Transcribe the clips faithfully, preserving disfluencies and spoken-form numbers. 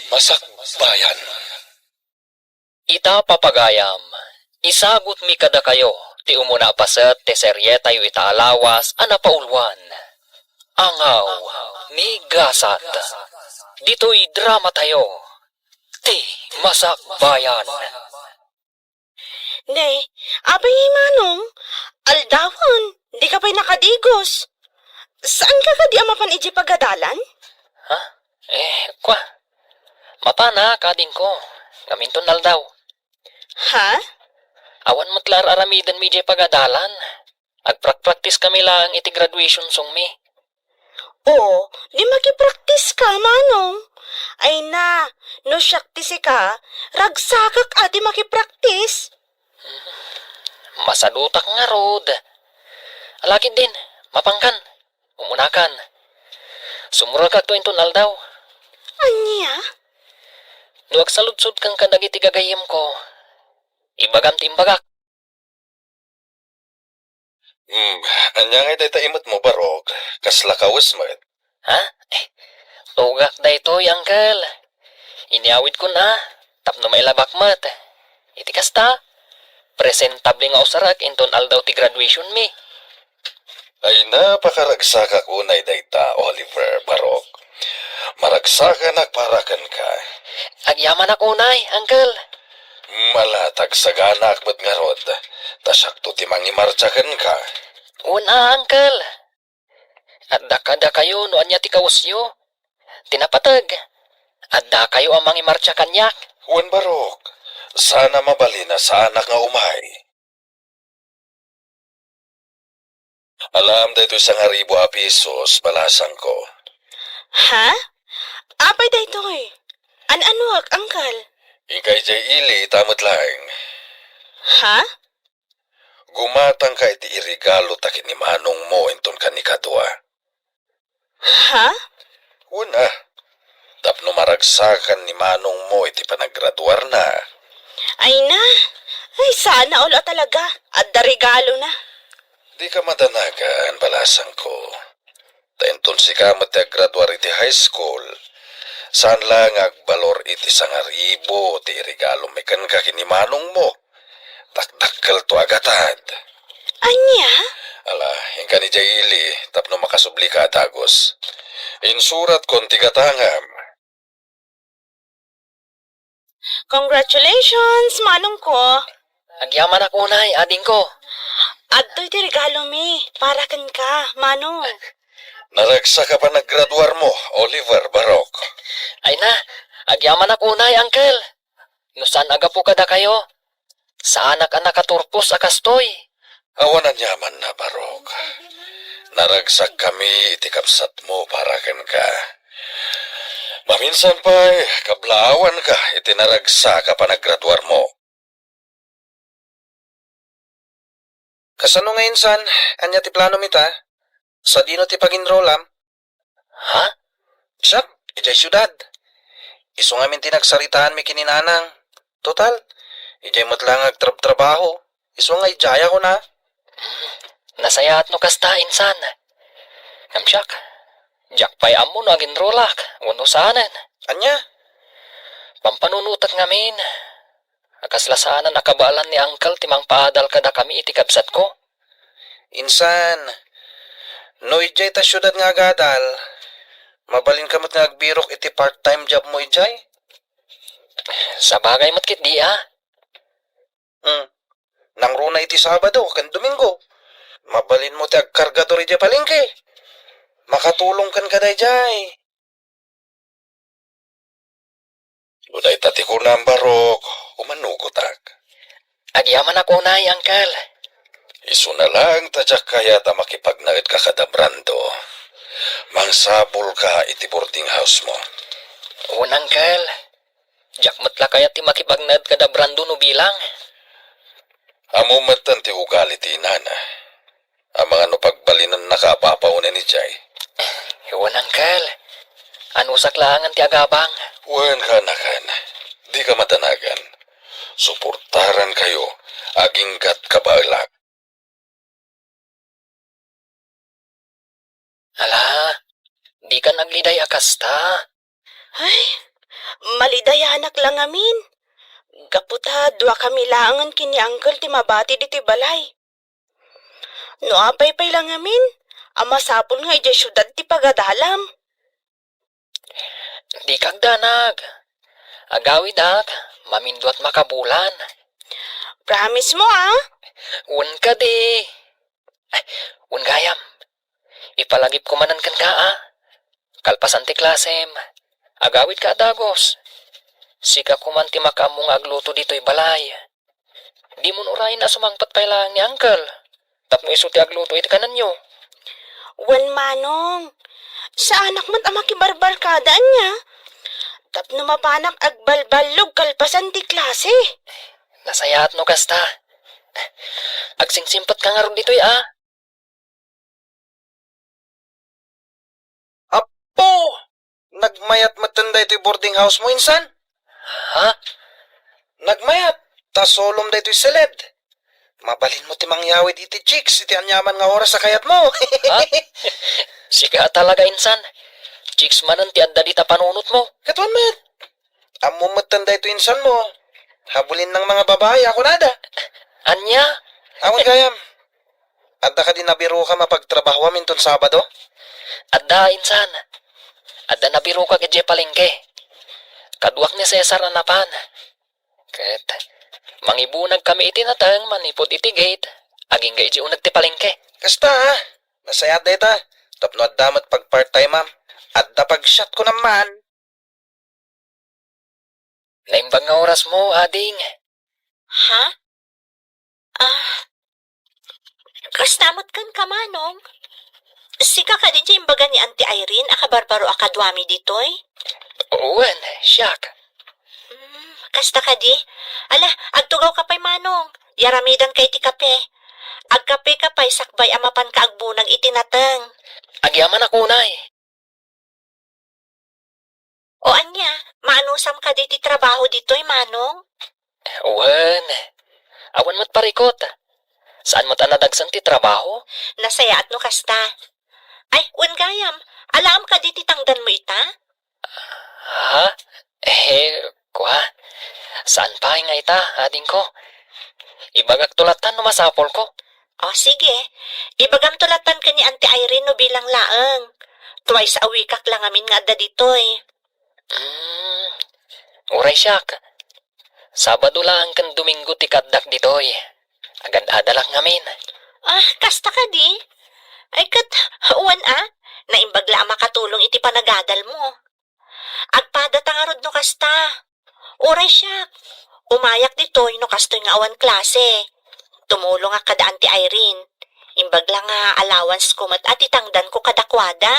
Masakbayan. Ita, papagayam, isagutmi kadakayo ti umuna a paset ti serietayo ita a lawas a napauluan, Angaw ni Gasat. Ditoy dramatayo, ti Masakbayan. Ne, apay, Manong? Aldawen, dika pay nakadigos. Saanka kadi a mapan idiay pagadalan? Ha? Eh, kwa. Mapanak, adingko. Ngem inton aldaw. Ha? Awan met la ar-aramidenmi idiay pagadalan. Agprakpraktiskami laeng iti graduation songmi. O, di makipraktiska, Manong. Ay na, no siak ti sika, ragsakak a di makipraktis. Masadutak ngarud. Alakid din, mapankan. Umunakan. Sumuragakto inton aldaw. Ania? No agsaludsodkan kadagiti gagayyemko, ibagam ti imbagak. Hmm, ania ngay dayta imetmo, Barok? Kasla kawes met. Ha? Eh, tugak daytoy, Uncle. Inyawidkon a, tapno mailabak met. Iti kasta, presentable nga usarek inton aldaw ti graduationmi. Ay, napakaragsakak unay dayta, Oliver, Barok. Maragsakanak para kenka. Agyamanak unay, Uncle. Mala, tagsaganak met ngarud. Ta siakto ti mangimartsa kenka. Wen a, Uncle. Adda kadakayo no ania ti kawesyo. Ti napateg, addakayo a mangimartsa kaniak. Wen, Barok, saan a mabalin a saanak nga umay. Alaem daytoy sangaribu a pisos, balasangko. Ha? Apay daytoy? An-anuak, Uncle? Inka idiay ili, ita met laeng. Ha? Gumatangka iti iregalo ta ken ni manongmo inton kanikadua. Ha? Wen a, tapno maragsakan ni manongmo iti panagraduarna. Ay na, ay, sana all a talaga. Adda regalona. Dika madanagan, balasangko. Ta inton sika met ti aggraduar iti high school, saan la nga agbalor iti sangaribu ti iregalom kenka ken ni manongmo. Dakdakkelto a gatad. Ania? Ala, inkan idiay ili tapno makasublika a dagus. Insuratkon ti gatangam. Congratulations, manongko. Agyamanak unay, adingko. Adtoy ti regalomi para kenka, manong. Naragsaka a panagraduarmo, Oliver, Barok. Ay na, agyamanak unay, Uncle. No saan a gapu kadakayo, saanak a nakaturpos a kastoy. Awan aniamanna, Barok. Naragsakkami iti kabsatmo para kenka. Maminsan pay, kablaawanka iti naragsak a panagraduarmo. Kasano nga insan? Ania ti planom ita? Sadino ti pag-enrollam? Ha? Siak, idiay siudad. Isu ngamin ti nagsaritaanmi ken ni nanang. Total, idiay met la nga agtrabtrabaho. Isu nga idiay a kuna. Hmm, nasayaat no kasta, insan. Ngem siak, diak pay ammo no aginrolak wenno saanen. Ania? Pampanunotek ngamin. A kasla saanen a kabaelan ni Uncle ti mangpaadal kadakami iti kabsatko. Insan, no idiay ta siudad nga agadal, mabalinka met nga agbirok iti part-time jobmo idiay. Sabagay met ketdi a. Hmm. Nangruna iti Sabado ken Domingo, mabalinmo ti agkargador idiay palengke. Makatulongken kada idiay. No dayta ti kunam, Barok, umanugotak. Agyamanak unay, Uncle. Isuna laeng ta diak kayat a makipagnaedka kada Brando. Mangsapulka iti boarding house-mo. Wen, Uncle. Diak met la kayat ti makipagnaed kada Brando no bilang. Ammom metten ti ugali ti inana. Amangan no pagbalinennaka a papaonen idiay. Wen, Uncle. Anusak laengen ti agabang. Wen, kaanakan. Dika madanagan. Suportarankayo aginggat kabaelak. Ala, dikan agliday a kasta. Ay, Malidayanak la ngamin. Gapu ta dua kami laengen ken ni Uncle ti mabati ditoy balay. No apay pay la ngamin, a masapul nga idiay siudad ti pagadalam. Dika agdanag. Agawidak, maminduat makabulan. Promise mo, ah? Wen kadi. Ay, wen gayam. Ipalagipko manen kenka, ah. Kalpasan ti klasem, agawidka a dagus. Sika koman ti makaammo nga agluto ditoy balay. Dimon urayen a sumangpet pay laeng ni Uncle tapno isu ti agluto iti kanenyo. Wen, Manong. Saanak met a makibarbarkada ania. Tapno mapanak agbalballog kalpasan ti klase. Nasayaat no kasta. Agsingsingpetka ngarud ditoy, a. Apo! Nagmayat metten daytoy boarding house mo, insan? Ha? Nagmayat, ta sulom daytoy siled. Mabalinmo ti mangyawid iti chicks iti aniaman nga oras a kayatmo. Ha? Sika talaga, insan. Chicks manen ti adda dita panunotmo. Ket wen met. Ammom metten daytoy insanmo. Habulin ng mga babae a kunada. Ania? Awan gayam. Adda kadi nabirokam a pagtrabahoam inton Sabado? Adda, insan. Adda nabirokak idiay palengke. Kaduak ni Cesar a napan. Ket mangibunag kami iti nateng manipud iti gate, agingga idiay uneg ti palengke. Kasta, ha? Nasayaat dayta. Tapno adda met pag-part-time-am. Adda pag-shot ko naman. Naimbag nga orasmo, ading. Ha? Ah, kasta met kenka, Manong? Sika kadi ti imbaga ni Auntie Irene a kabarbaro a kaduami ditoy? Wen, siak. Hmm, kasta kadi? Ala, agtugawka pay, Manong. Yaramidanka iti kape. Agkapeka pay sakbay a mapanka agbunag iti nateng. Agyamanak unay. O ania, maanusam kadi ti trabaho ditoy, Manong? Wen, awan met parikut. Saan met a nadagsen ti trabaho? Nasayaat no kasta. Ay, wen gayam, alaem kadi ti tangdanmo ita? Ha? Eh, kua. Saan pay nga ita, adingko? Ibagakto lattan no masapulko. O, sige. Ibagamto lattan ken ni Auntie Irene no bilang laeng. Twice a week-ak la ngamin nga adda ditoy. Hmm, uray siak. Sabado laeng ken Domingo ti kaaddak ditoy. Agad-adalak ngamin. Ah, kasta kadi? Ay, ket, wen a, naimbag la a makatulong iti panagadalmo. Agpadata ngarud no kasta. Uray siak. Umayak ditoy no kastoy nga awan klase. Tumulongak kada Auntie Irene. Imbag la nga allowance ko met a ti tangdanko kadakuada.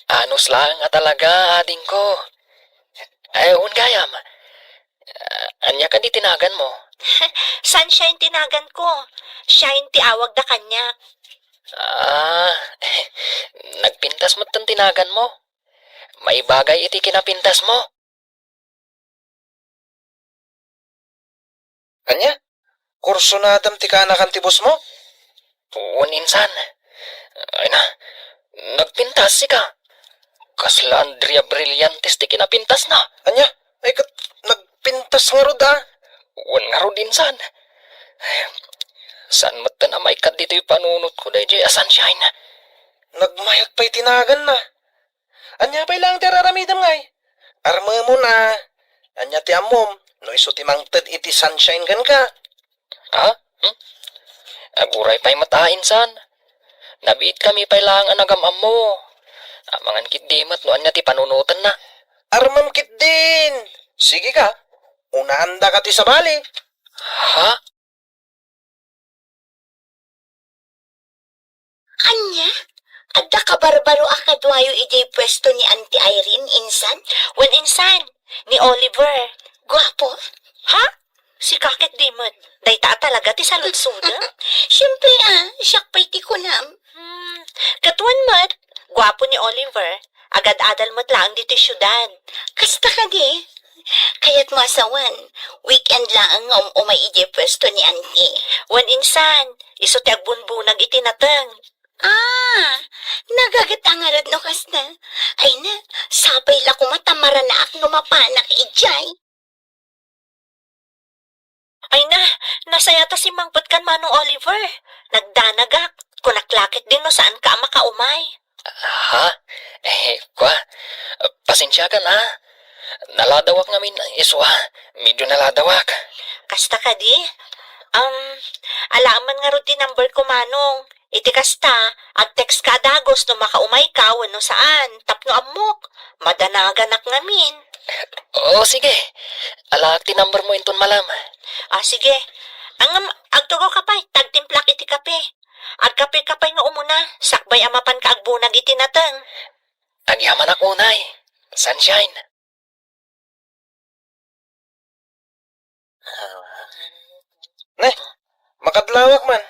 Anus laeng a talaga, adingko. Ay, wen gayam. Ah, ania kadi ti naganmo? Sunshine ti naganko. Shine ti awagda kaniak. Ah, nagpintas metten ti naganmo. Maibagay iti kinapintasmo. Ania? Kursunadam ti kaanakan ti bossmo? Wen, insan. Ay na, nagpintas sika. Kasla Andrea Brillantes ti kinapintasna. Ania? Ay, ket nagpintas ngarud, a? Wen ngarud, insan. Saan metten a maikkat ditoy panunotko daydiay a Sunshine? Nagmayat pay ti naganna. Ania pay laeng ti ar-aramidem, ngay? Armemon a, ania ti ammom no isu ti mangted iti Sunshine kenka? Ha? Hmm? Aguray pay met a, insan. Nabiitkami pay laeng a nagam-ammo. Amangan ketdi met no ania ti panunotenna. Armem ketdin. Sige ka. Unaandaka ti sabali. Ha? Ania? Adda kabarbaro a kaduayo idiay puesto ni Auntie Irene, insan? Wen, insan, ni Oliver. Guapo? Ha? Sika ketdi met. Dayta a talaga ti saludsodem? Siempre, a, siak pay ti kunam. Hmm, ket wen met, guapo ni Oliver. Agad-adal met laeng ditoy siudad. Kasta kadi? Kayatmo a sawen, weekend laeng nga um-umay idiay puesto ni Auntie. Wen, insan, isu ti agbunbunag iti nateng. Ah, nagaget a ngarud no kasta. Ay na, sapay la koma ta maranaak no mapanak idiay. Ay na, nasaya ta simmangpet kan Manong Oliver. Nagdanagak. Kunak la ketdin no saanka a makaumay. Ha? Eh, kwa, pasensiakan, ha? Naladawak ngamin, isu a, medyo naladawak. Kasta kadi? Um, alaem man ngarud ti number ko, Manong. Iti kasta, ag-text ka a dagus no makaumayka wenno saan, tapno ammok. Madanaganak ngamin. O, sige. Alaak ti number mo inton malem. Ah, sige. Ngem, agtugaw ka pay, ta agtimplak iti kape. Agkape ka pay nga umuna, sakbay a mapanka agbunag iti nateng. Agyamanak unay, Sunshine. Ne, makadlawak man.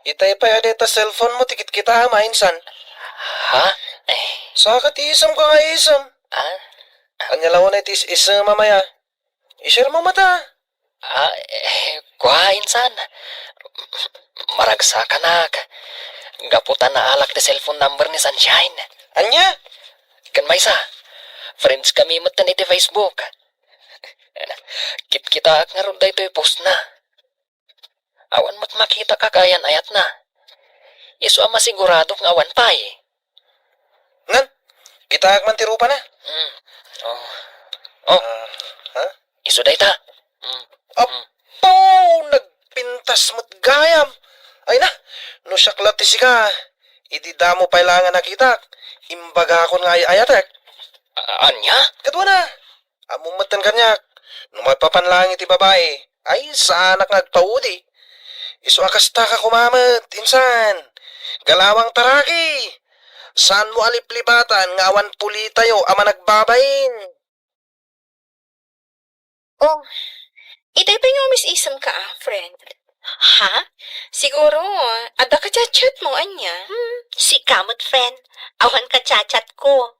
Itay pay a dayta cellphone mo ti kitkitaem a, insan. Ha? Eh. Saka ti isemko nga isem. Ah? Ania la unay ti is-isem a maya? I-share mo met a. Ah, eh, kua, insan. Maragsakanak. Gapu ta naalak ti cellphone number ni Sunshine. Ania? Ken maysa, friends kami metten iti Facebook. Kitkitaak ngarud daytoy postna. Awan met makitak a kaayan-ayatna. Isu a masiguradok nga awan pay. Ngan, kitaak man ti rupana. Hmm. Oh. Oh. Ah, ha? Isu dayta. Hmm. Apo, nagpintas met gayam. Ay na, no siak la ti sika, idi damo pay la nga nakitak, imbagakon nga ay-ayatek. A-, ania? Kaduana. Ammom metten kaniak, no maipapan laeng iti babai, ay, saanak nga agpaudi. Isu a kasta ka koma met, insan. Galawang taraki. Saanmo a liplipatan nga awan pulitayo a managbabain. Oh, itay pay nga umis-isemka a, friend. Ha? Siguro, adda ka chat-chat mo, ania? Hmm, sika met, friend. Awan ka chat-chat ko.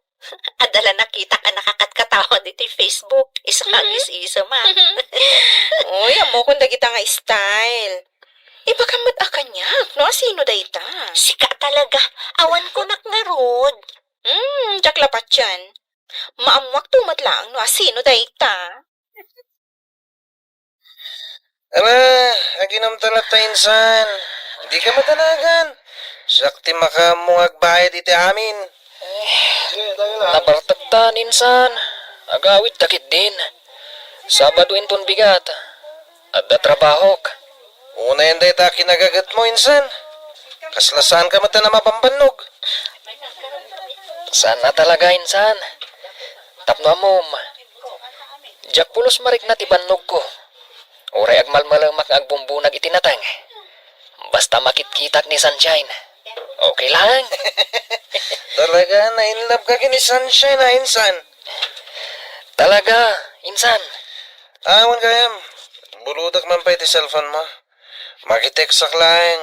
Adda la nakitak a nakakatkatawa ditoy Facebook. Isu nga Mhm. is-isem a. Uy, ammokon dagita nga style. Ibagam met a kaniak, no, asino dayta? Sika talaga. Awan ko nak ngarud. Hmm, diak la patien. Maammuak to met laeng no asino dayta. Ala, aginom ta latta, insan. Dika madanagan. Siak ti makaammo nga agbayad iti amin. Nabartektan, insan. Agawidta ketdin. Sabado inton bigat. Adda trabahok. Unayen dayta a kinagagetmo, insan. Kasla saanka met a mabambannog. Saan a talaga, insan. Tapno ammom, diak pulos marikna ti bannogko. Uray agmalmalemak nga agbumbunag iti nateng. Basta makitkitak ni Sunshine, okay lang. Talaga, na-in love ka ken ni Sunshine, a, insan? Talaga, insan. Awan gayam. Buludak man pay ti cellphone mo. Makitekstak laeng.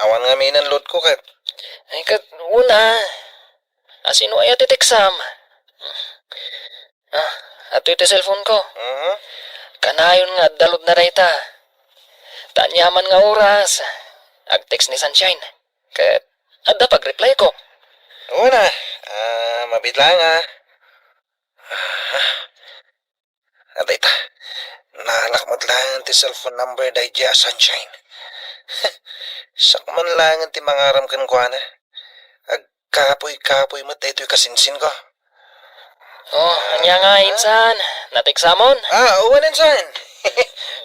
Awan ngamin a load ko ket. Ay, ket una. Asino aya ti teksam? Ah, adtoy ti cellphone ko. Mhm. Kanayon nga adda loadna dayta. Ta aniaman nga oras, agtext ni Sunshine. Ket adda pagreply ko. Una, ah, mabit lang, ah. Ah, adda ita. Naalak met laeng ti cellphone number daydiay a Sunshine. Siak man laeng ti mangaram kenkuana. Agkapuy-kapuy met daytoy kasinsinko. Oh, ania nga, insan? Nateksamon? Ah, wen, insan.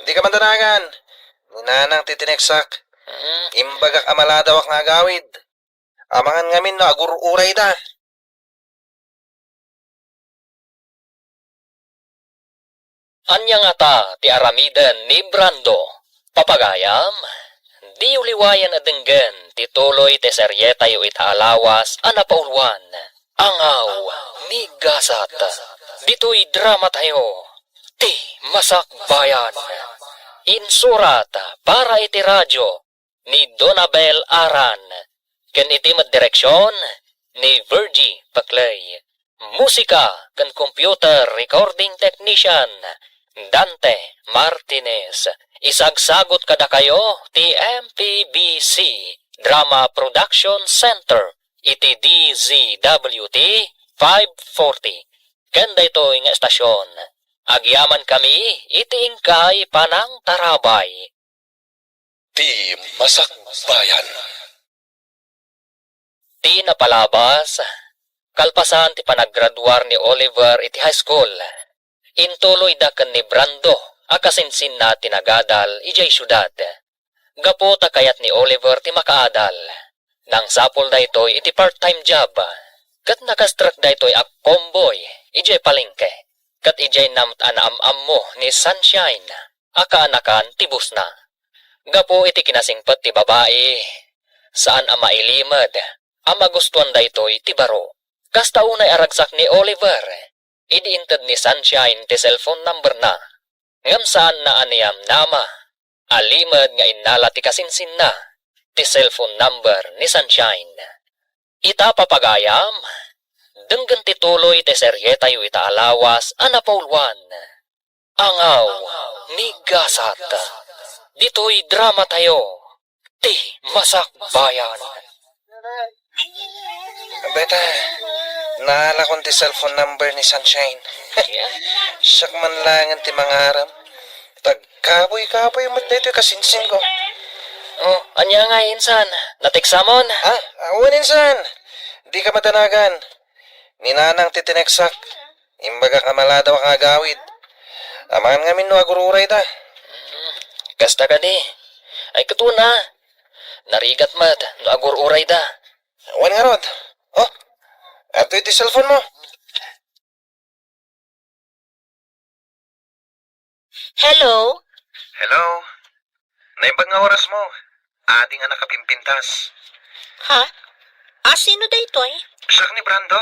Dika man danagan. Ni nanang ti tinekstak. Mm. Imbagak a maladawak nga agawid. Amangan ngamin no agur-urayda. Ania ngata ti aramiden ni Brando? Papagayam, diyo liwayen a denggen ti tuloy ti serietayo ita a lawas a napauluan, Angaw ni Gasat. Ditoy dramatayo, Ti Masakbayan. Insurat para iti radio ni Donabel Aran, ken iti met direksion ni Virgie Paclay. Musika ken computer recording technician, Dante Martinez. Isagsagut kadakayo ti M P B C Drama Production Center iti D Z W T five forty. Ken daytoy nga estasion, agyamankami iti inkay panangtarabay. Ti Masakbayan. Ti napalabas, kalpasan ti panaggraduar ni Oliver iti high school, intuloyda ken ni Brando a kasinsinna ti nagadal idiay siudad. Gapu ta kayat ni Oliver ti makaadal, nangsapul daytoy iti part-time job, ket nakastrek daytoy a convoy idiay palengke, ket idiay naam-, a naam-ammo ni Sunshine a kaanakan ti bossna. Gapu iti kinasingpet ti babai, saan a mailimed a magustuan daytoy ti baro. Kasta unay a ragsak ni Oliver, idi inted ni Sunshine ti cellphone numberna. Ngem saanna a niyamnama a limed nga innala ti kasinsinna ti cellphone number ni Sunshine. Ita, papagayam, denggen ti tuloy ti serietayo ita a lawas a napauluan. Angaw ni Gasat. Ditoy dramatayo, Ti Masakbayan. Beta, naalakon ti cellphone number ni Sunshine. Siak man laengen ti mangaram. Tagkabuy-kabuy met daytoy kasinsinko. Oh, ania ngay, insan? Nateksamon? Ah, wen, insan. Dika madanagan. Ni Nanang ti tineksak. Imbagak a maladaw nga agawid. Amangan ngamin no agur-urayda. Kasta kadi. Ay, ket wen a. Narigat met no agur-urayda. Wen ngarud. Oh, adtoy ti cellphone mo. Hello? Hello? Naimbag nga oras mo. Ading a nakapimpintas. Ha? A, sino daytoy? Siak ni Brando.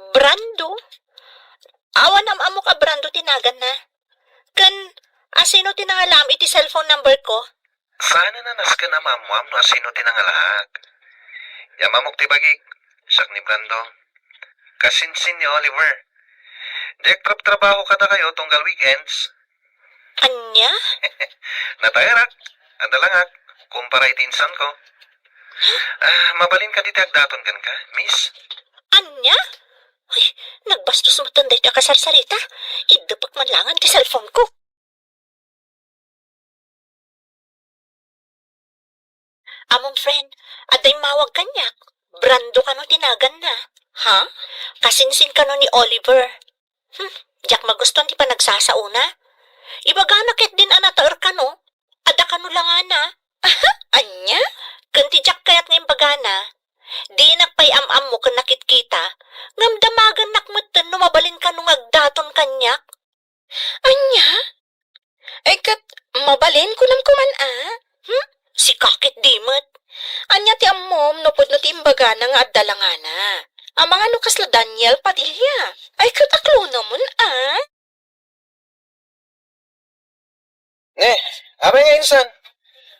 Brando? Awan am-ammok a Brando ti naganna. Ken, a, sino ti nangalaam iti cellphone number ko? Saan a nasken a maammuam no a sino ti nangalaak. Yam-ammok ti bagik, siak ni Brando. Kasinsin ni Oliver. Diak trabtrabaho kadakayo tunggal weekends. Ania? Nataerak. Adalangak. Kumpara iti insanko. Ah, mabalin kadi ti agdaton kenka, miss? Ania? Ay, nagbastos metten daytoy a kasarsarita. Iddepek man laengen ti cellphone ko. Amom, friend, adda immawag kaniak. Brando kano ti naganna. Ha? Kasinsin kano ni Oliver. Hmm, diak magustuan ti panagsasaona. Ibagana ketdin a nataer kano. Adda kano langana. Aha? Ania? Ken ti diak kayat nga imbagana, dinak pay am-ammo ken nakitkita, ngem damagennak metten no mabalin kano nga agdaton kaniak. Ania? Ay, ket mabalin, kunam koman a? Hmm? Sika ketdi met. Ania ti ammom no pudno ti imbagana nga adda langana? Amangan no kasla Daniel Padilla. Ay, ket aklonamon a? Ne, apay nga insan?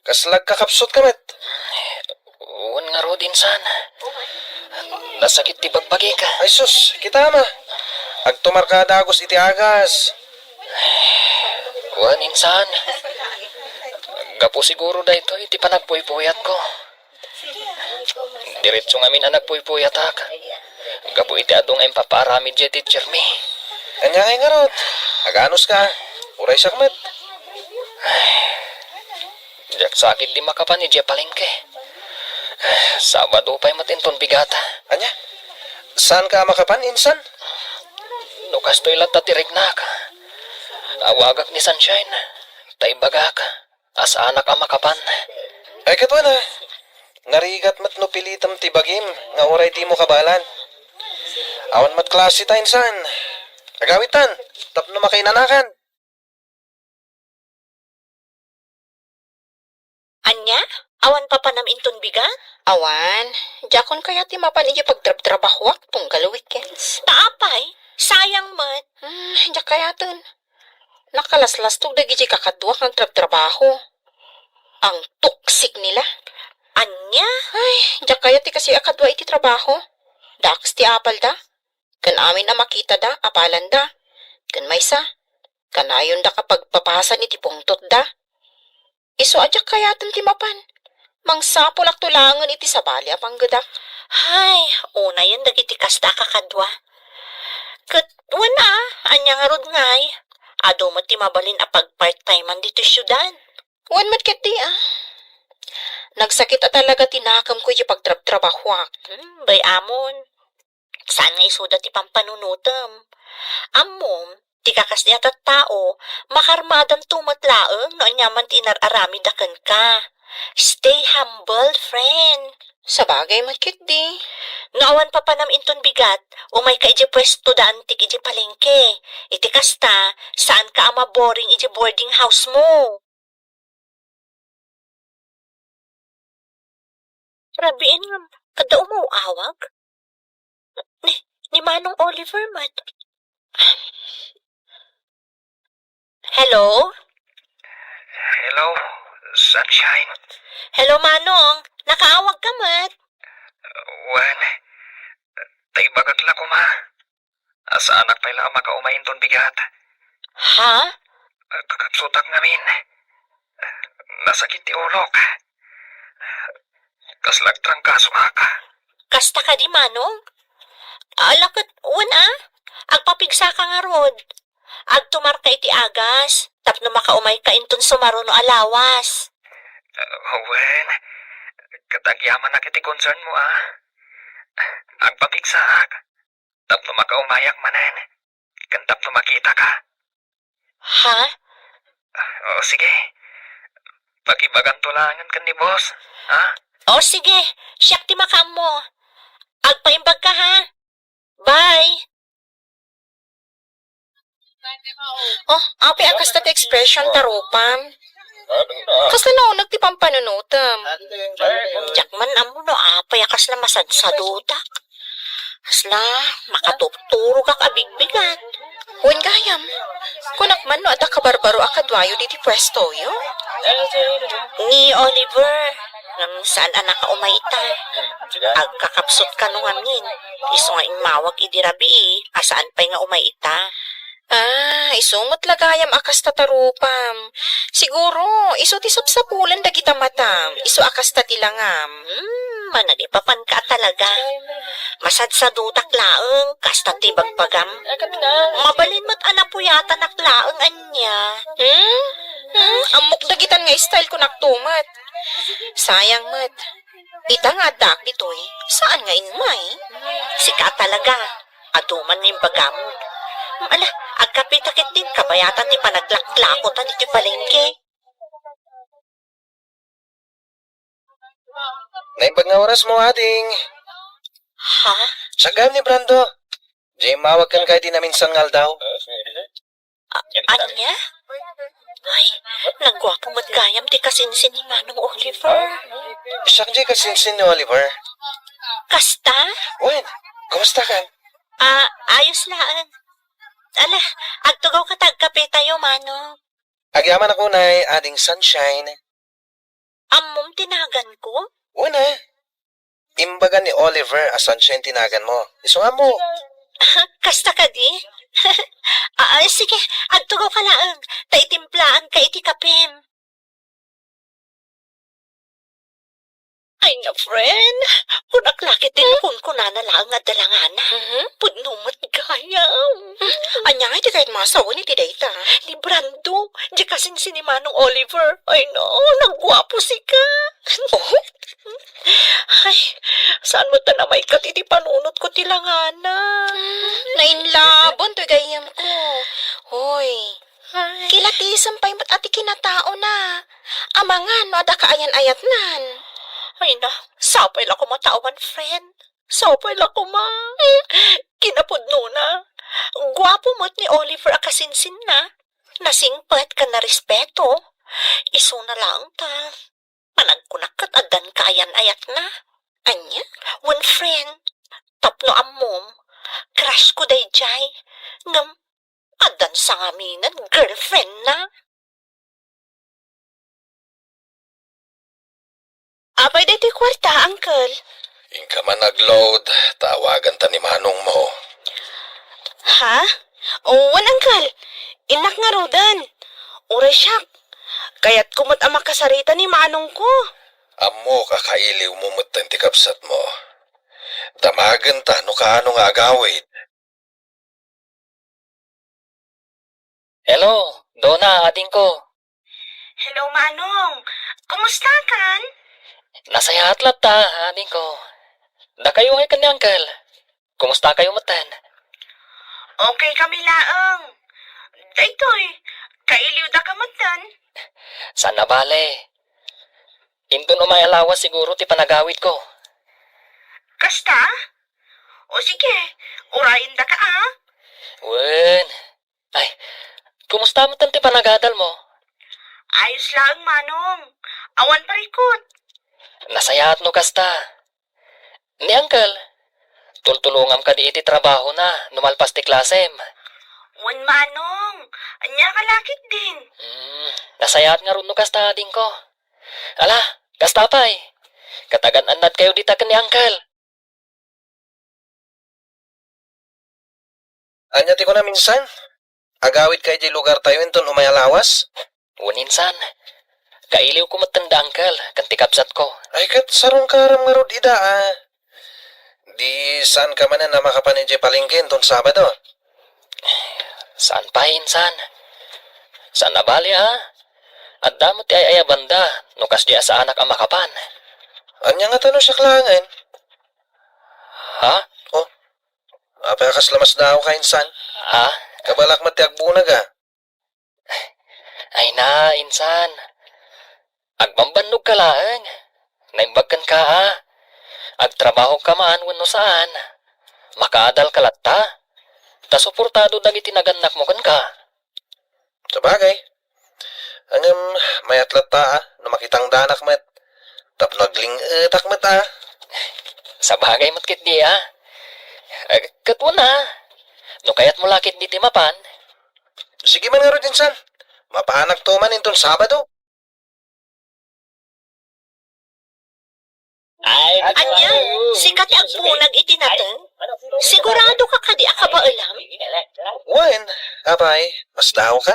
Kasla agkakapsutka met? Wen ngarud, insan. Nasakit ti bagbagik. Ay sus, kitam a. Agtumar ka a dagus iti agas. Wen, insan. Gapu siguro daytoy ti panagpuypuyatko. Diretso ngamin a nagpuypuyatak. Gapu iti adu nga impapaaramid diay teacher mi. Ania ngay ngarud? Aganuska? Uray siak met. Diak sakit di makapan idiay palengke. Sabado pay met inton bigat. Ania? Saanka a makapan, insan? No kastoy latta ti riknak, awagak ni Sunshine, ta ibagak a saanak a makapan. Ay, ket wen a, narigat met no pilitem ti bagim nga uray dimo kabaelan. Awan met klase ta insan. Agawidtan, tapno makainanakan. Ania? Awan papanam inton bigat? Awan. Diakon kayat ti mapan idiay pagtrabtrabahoak tunggal weekends. Ta apay? Sayang met. Hmm, diak kayaten. Nakalaslastog dagiti kakaduak nga agtrabtrabaho. Ang toxic nila. Ania? Ay, diak kayat ti kastoy a kadua iti trabaho. Daakes ti apalda. Ken amin a makitada, apalanda. Ken maysa, kanayonda a pagpapasan iti pungtotda. Isu a diak kayaten ti mapan. Mangsapulakto laengen iti sabali a panggedak. Hay, unayen dagiti kasta a kakadua. Ket wen a, ania ngarud ngay? Adu met ti mabalin a pagpart-timean ditoy siudad. Wen met ketdi a. Nagsakit a talaga ti nakemko iti pagtrabtrabahoak. Hmm, bay amon. Saan nga isuda ti pampanunotem? Ammom, ti kakasdi a tattao, makarmadanto met laeng no ania man ti inar-aramidda kenka. Stay humble, friend. Sabagay met ketdi. No awan papanam inton bigat, umayka iti puesto da antik iti palengke. Iti kasta, saanka a maboring iti boarding house mo. Rabiin ngem, adda umaw-awag? Ni, ni Manong Oliver met. Hello? Hello, Sunshine. Hello, Manong. Nakaawag ka met? Wen, ta ibagak la koma. Saanak pay la a makaumay inton bigat. Ha? Kakapsutak ngamin. Nasakit ti ulok. Kasla agtrangkasoak. Kasta kadi, Manong? Ala ket, wen a, agpapigsaka ngarud. Agtumarka iti agas, tapno makaumayka inton sumaruno a lawas. Wen, ket agyamanak iti concern mo, a. Agpapigsaak, tapno makaumayak manen, ken tapno makitaka. Ha? O, sige. Pakibaganto laengen ken ni boss, ha? O, sige. Siak ti makaammo. Agpaimbagka, ha? Bye. Oh, apay a kasta ti expression ta rupam? Kasla nauneg ti pampanunotem. Diak man ammo no apay a kasla masadsadudak. Kasla makatutturogak a bigbigat. Wen gayam, kunak man no adda kabarbaro a kaduayo ditoy puestoyo? Ni Oliver, ngem saan a nakaumay ita. Agkakapsut kano ngamin, isu nga immawag idi rabii a saan pay nga umay ita. Ah, isu met la gayam a kasta ta rupam. Siguro, isu ti sapsapulan dagita matam, isu a kasta ti langam. Hmm, managipapanka a talaga. Masadsadudak laeng, kasta ti bagbagam. Mabalin met a napuyatanak laeng, ania. Hmm? Hmm? Ammok dagitan nga style ko naktumet. Sayang met. Ita nga addaak ditoy, saan nga immay? Sika talaga. Adu man nga imbagam. Ala, agkapita ketdin kabayatan ti panaglaklakotan iti palengke. Naimbag nga oras mo, ading. Ha? Siak gayam ni Brando. Diay immawag kenka iti naminsan nga aldaw. A-, ania? Ay, nagguapo met gayam ti kasinsin ni Manong Oliver. Siak diay kasinsin ni Oliver. Kasta? Wen, kumusta ka? Ah, ayos laeng. Ala, agtugawka ta agkape tayo, Manong. Agyamanak unay, ading Sunshine. Ammom ti naganko? Wen a. Imbaga ni Oliver a Sunshine ti naganmo. Isu nga ammo. Kasta kadi? Ah, ah, sige, agtugawka laeng, ta itimplaanka iti kapem. Ay nga, friend, kunak la ket ti nakunkunana laeng nga dalangana. Mhm. Pudno met gayam. Ania nga iti kayat masawen iti dayta? Ni Brando, di kasinsin ni Manong Oliver. Ay no, nagguapo sika. Oh? Ay, saan met ta namaykat iti panunotko ti langana? Nainlaban toy gayyemko. Hoy, ay. Kilatisem pay met a ti kinataona. Amangan no adda kaayan-ayatnan. Ay na, sapay la koma ta awan friend. Sapay la koma. Kinapudnona. Guapo met ni Oliver a kasinsinna. Nasingpet ken narespeto. Isuna laeng ta. Panagkunak ket addan kaayan-ayatna. Ania? Wen friend, tapno ammom, crush ko daydiay, ngem addan sangaminen girlfriendna. Apay daytoy kuarta, uncle? Inka man agload, tawaganta ni manongmo. Ha? Wen, uncle. Innak ngaruden. Uray siak. Kayatko met a makasarita ni manongko. Ammok a kailiwmo metten ti kabsatmo. Damagenta no kaano nga agawid. Hello, Dona, adingko. Hello, Manong. Kumusta kan? Nasayaat latta, adingko. Dakayo ngay ken ni Uncle. Kumusta kayo metten? Okay kami laeng. Daytoy, kailiwda ka metten? Saan a bale. Inton umay a lawas siguro ti panagawidko. Kasta? O sige, urayendaka a. Wen. Ay, kumusta metten ti panagadalmo? Ayos laeng, Manong. Awan parikut. Nasayaat no kasta. Ni Uncle, tultulongam kadi iti trabahona no malpas ti klasem. Wen, Manong. Ania ka lakit din? Hmm, nasayaat ngarud no kasta, adingko. Ala, kasta pay. Ket agan-annadkayo dita ken ni Uncle. Ania ti kunam, insan? Agawidka idiay lugartayo inton umay a lawas? Wen, insan. Kailiwko metten da Uncle ken ti kabsatko. Ay, ket sarungkaram ngarud ida a. Di saanka manen a makapan idiay palengke inton Sabado? Saan pay, insan. Saan a bale a. Adda met ti ay-ayabanda no kasdi a saanak a makapan. Ania ngata no siak laengen? Ha? Oh, apay a kasla masdaawka, insan? Ha? Kabalak met ti agbunag a. Ay na, insan. Agbambannogka laeng. Naimbag kenka a. Agtrabahokka man wenno saan. Makaadalka latta. Ta suportado dagiti nagannakmo kenka. Sabagay. Ngem, mayat latta a no makitangdanak met. Tapno agling-etak met a. Sabagay met ketdi a. Eh, ket wen a. No kayatmo la ketdi ti mapan. Sige man ngarud, insan. Mapanakto man inton Sabado. Ania, sika ti agbunag iti nateng? Siguradoka kadi a kabaelam? Wen, apay, masdaawka?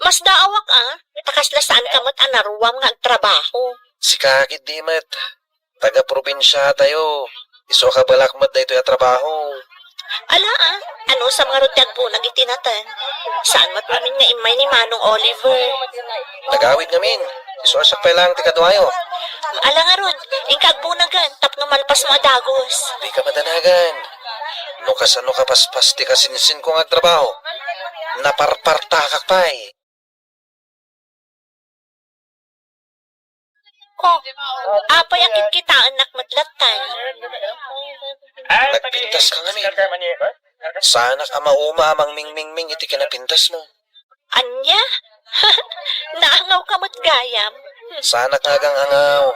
Masdaawak a, ta kasla saanka met a naruam nga agtrabaho. Sika ketdi met. Taga-probinsiatayo. Isu a kabalak met daytoy a trabaho. Ala a, anusam ngarud ti agbunag iti nateng? Saan met ngamin nga immay ni Manong Oliver? Nagawid ngamin. Isu a siak pay laeng ti kaduayo. Ala ngarud, inka agbunagen tapno malpasmo a dagus. Dika madanagan. No kasano kapaspas ti kasinsinko nga agtrabaho, naparpartakak pay. Oh, apay a kitkitaennak met latta? Nagpintaska ngamin. Saanak a mauma a mangmingmingming iti kinapintasmo. Ania? Naangawka met gayam. Saanak nga agang-angaw.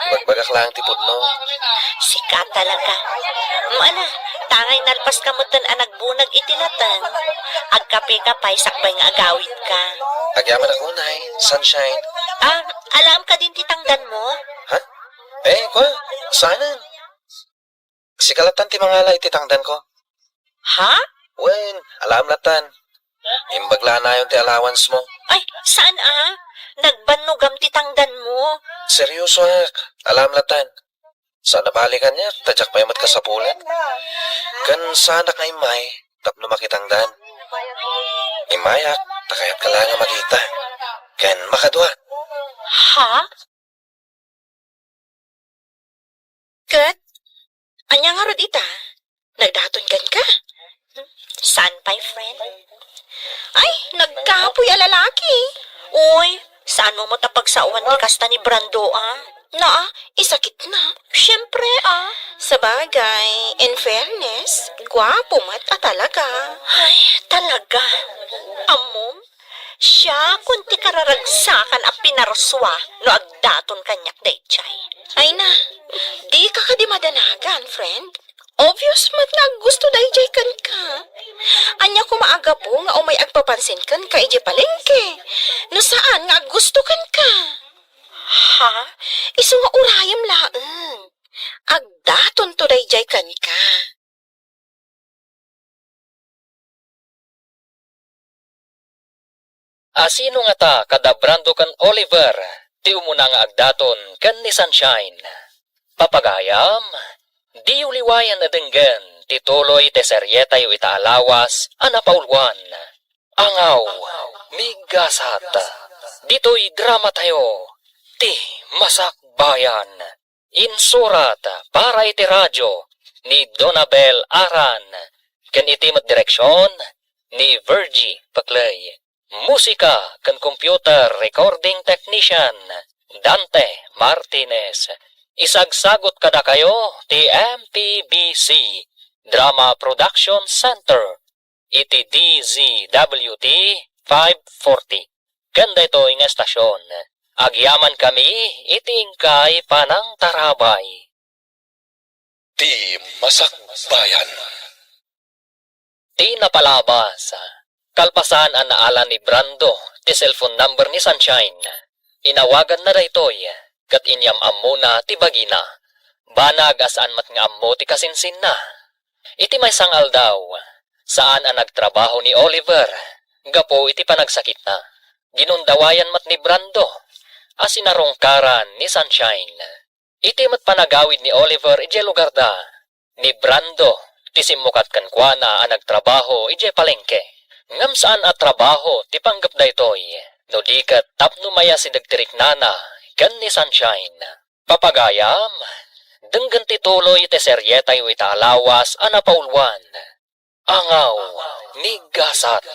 Ibagbagak laeng ti pudno. Sika talaga. Ala, tangay nalpaska metten a nagbunag iti nateng. Agkapeka pay sakbay nga agawidka. Agyamanak unay, Sunshine. Ah, alaem kadin ti tangdanmo? Ha? Eh, kua, saanen. Sika lattan ti mangala iti tangdanko. Ha? Wen, alaem lattan. Imbag la a nayon ti allowance mo. Ay, saan a? Nagbannogam ti tangdanmo. Seryosoak. Alaem lattan. Saan a bale kaniak, ta diak pay met kasapulan. Ken saanak nga immay tapno makitangdan. Immayak, ta kayatka la nga makita. Ken makadua. Ha? Ket, ania ngarud ita? Nagdaton kenka? Saan pay, friend? Ay, nagkapoy a lalaki. Uy, saanmo met a pagsaoan ti kasta ni Brando, a? Naa, isakitna. Siyempre, a. Sabagay, in fairness, guapo met a talaga. Ay, talaga. Ammom, siakon ti kararagsakan a pinarsua no agdaton kaniak daydiay. Ay na, dika kadi madanagan, friend. Obvious met nga aggusto daydiay kenka. Ania koma a gapu nga umay agpapansin kenka idiay palengke? No saan nga aggusto kenka? Ha? Isu nga urayem laeng. Agdatonto daydiay kenka. A sino ngata kada Brando ken Oliver? ti umuna nga agdaton ken ni Sunshine. Papagayam, diyo liwayan a denggen ti tuloy ti serietayo ita a lawas a napauluan. Angaw, migasat. Ditoy dramatayo, ti Masakbayan. Insurat para iti radio ni Donabel Aran, ken iti met direksion ni Virgie Paclay. Musika ken computer recording technician, Dante Martinez. Isagsagut kadakayo ti M P B C Drama Production Center iti D Z W T five forty. Ken daytoy nga estasion, agyamankami iti inkay panangtarabay. Ti Masakbayan. Ti napalabas, kalpasan a naala ni Brando ti cellphone number ni Sunshine, inawaganna daytoy ket inyam-ammona ti bagina. Banag a saan met nga ammo ti kasinsinna. Iti maysa nga aldaw, saan a nagtrabaho ni Oliver gapu iti panagsakitna. Ginundawayan met ni Brando a sinarungkaran ni Sunshine. Iti met panagawid ni Oliver idiay lugarda, ni Brando ti simmukat kenkuana a nagtrabaho idiay palengke. Ngem saan a trabaho ti panggep daytoy, no di ket tapno mayas ti riknana ken ni Sunshine. Papagayam, denggen ti tuloy ti serietayo ita a lawas a napauluan. Angaw, migasat.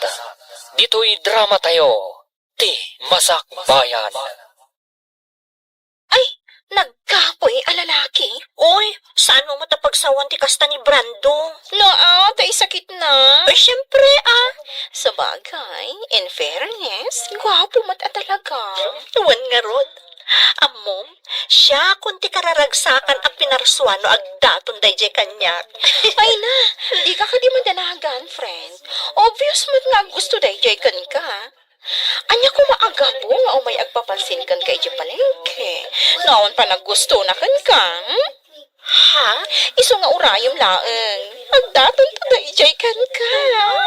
Ditoy dramatayo, ti Masakbayan. Ay, nagkapoy a lalaki. Oy, saan mo met a pagsawan ti kasta ni Brando? Naa, ta isakit na. Ay, siyempre, ah. Sabagay, in fairness, gwapo met a talaga. Wen ngarud. Ammom, siakon ti kararagsakan a pinarsuan no agdaton daydiay kaniak. Ay na, dika kadi madanagan, friend. Obvious met nga aggusto daydiay kenka. Ania koma a gapu nga umay agpapansin kenka idiay palengke? No awan panaggusto na kenka, hmm? Ha? Isu nga urayem laeng. Agdaton ta daydiay kenka.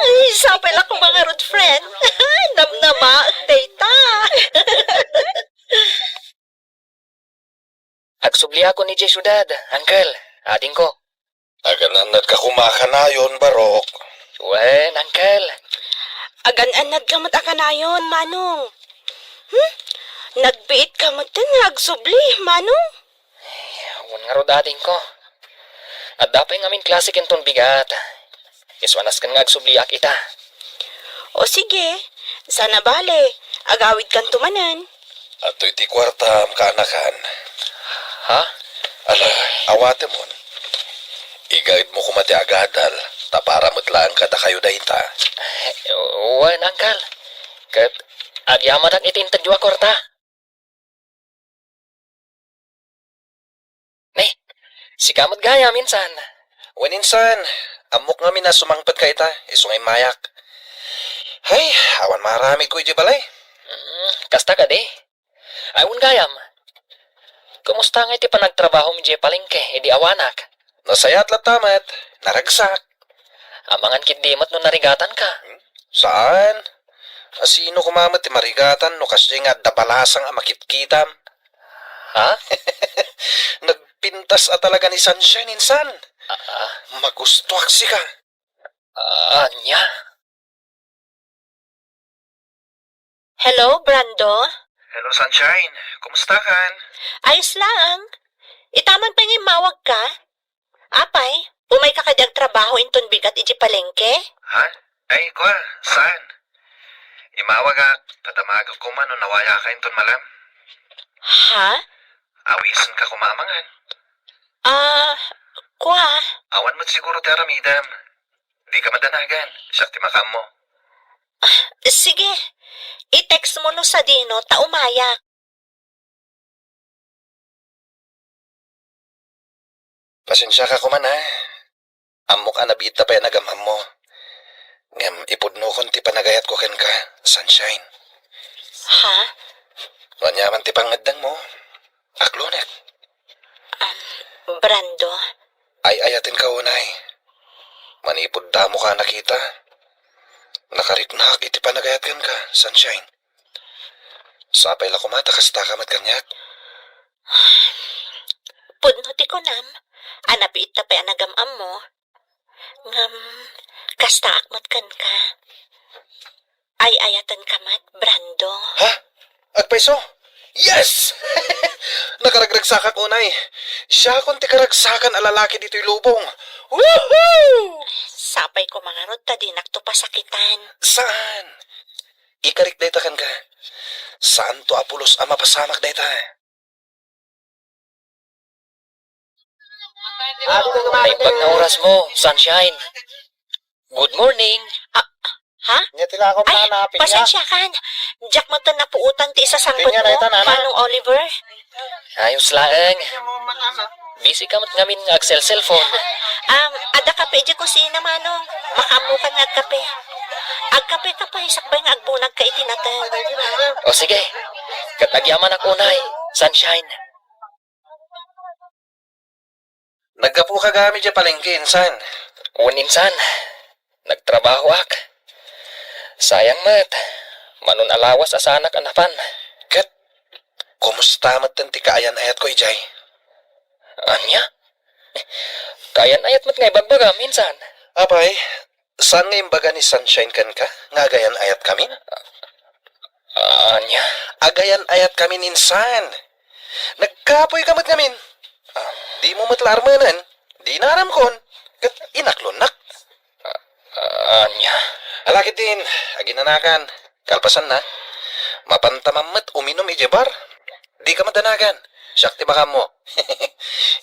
Ay, sapay la koma ngarud, friend. Namnamaek dayta. Agsubliakon idiay siudad, Uncle, adingko. Agan-annadka koma a kanayon, Barok? Wen, Uncle. Agan-annadka met a kanayon, Manong. Hmm? Nagbiitka metten nga agsubli, Manong? Ay, wen ngarud, adingko. Adda pay ngamin klase kenton bigat. Isu a nasken nga agsubliak ita. O sige, saan a bale, agawidkanto manen. Adtoy ti kuartam, kaanakan. Ha? Ala, awatemon. Igaedmo koma ti agadal, ta para met laeng kadakayo dayta. Eh, wen, Uncle. Ket agyamanak iti intedyo a kuarta. Ne, sika met gayam insan. Wen insan, ammok ngamin a sumangpetka ita, isu nga immayak. Hay, awan maaramidko idiay balay. Mm, kasta kadi. Ay, wen gayam. Kumusta ngay ti panagtrabahom idiay palengke idi awanak? Nasayaat latta met, naragsak. Amangan ketdi met no narigatanka. Hmm? Saan? A, sino koma met ti marigatan no kasdiay nga adda balasang a makitkitam? Ha? Nagpintas a talaga ni Sunshine insan. Ah, ah. Magustuak sika. Ah, ania? Hello, Brando? Hello, Sunshine. Kumusta kan? Ayos laeng. Ita man pay nga immawagka? Apay, umayka kadi agtrabaho inton bigat idiay palengke? Ha? Ay, kua, saan? Imawagak, ta damagek koma no nawayaka inton malem. Ha? Awisenka koma a mangan. Ah, kua. Awan met siguro ti aramidem. Dika madanagan, siak ti makaammo. Ah, sige. I-text mo no sadino ta umayak. Pasensiaka koma, ha. Ammok a nabiitta pay a nagam-ammo. Ngem ipudnokon ti panagayatko kenka, Sunshine. Ha? No ania man ti pangngeddengmo, aklonek. Um, Brando. Ay-ayatenka unay. Manipud damoka a nakita, nakariknak iti panagayat kenka, Sunshine. Sapay la koma ta kastaka met kaniak. Pudno ti kunam, a nabiitta pay a nagam-ammo. Ngem, kastaak met kenka. Ay-ayatenka met, Brando. Ha? Agpayso? Yes! Nakaragragsakak unay. Siakon ti karagsakan a lalaki ditoy lubong. Woohoo! Sapay koma ngarud ta dinakto pasakitan. Saan? Ikarik dayta kenka. Saanto a pulos a mapasamak dayta. Naimbag nga orasmo, Sunshine. Good morning. Ah, ha? Nia ti lakom. Ay, nana, pinya. Pasensiakan. Diak met napuotan ti isasangpetmo, pinya na ita, nana. Manong Oliver. Ayos laeng. Busy ka met ngamin nga agselselpon. Um, adda kape idiay kusina, Manong. Makaammokan nga agkape. Agkapeka pay, sakbay nga agbunagka iti nateng. O sige. Ket agyamanak unay, Sunshine. Naggapuka gayam idiay palengke, insan? Wen, insan. Nagtrabahoak. Sayang met. Manon a lawas a saanak a napan. Ket, kumusta met ti kaayan-ayatko idiay? Ania? Kaayan-ayat met nga ibagbagam, insan. Apay, saan nga imbaga ni Sunshine kenka nga agayan-ayatkami? Ania? Agayan-ayatkami, insan. Nagkapoyka met ngamin. Ah, dimo met la armenen, dina aramkon, ket inaklonnak. Ah, ania? Ala ketdin, aginanakan. Kalpasanna, mapantamam met uminom idiay bar. Dika madanagan. Siak ti makaammo.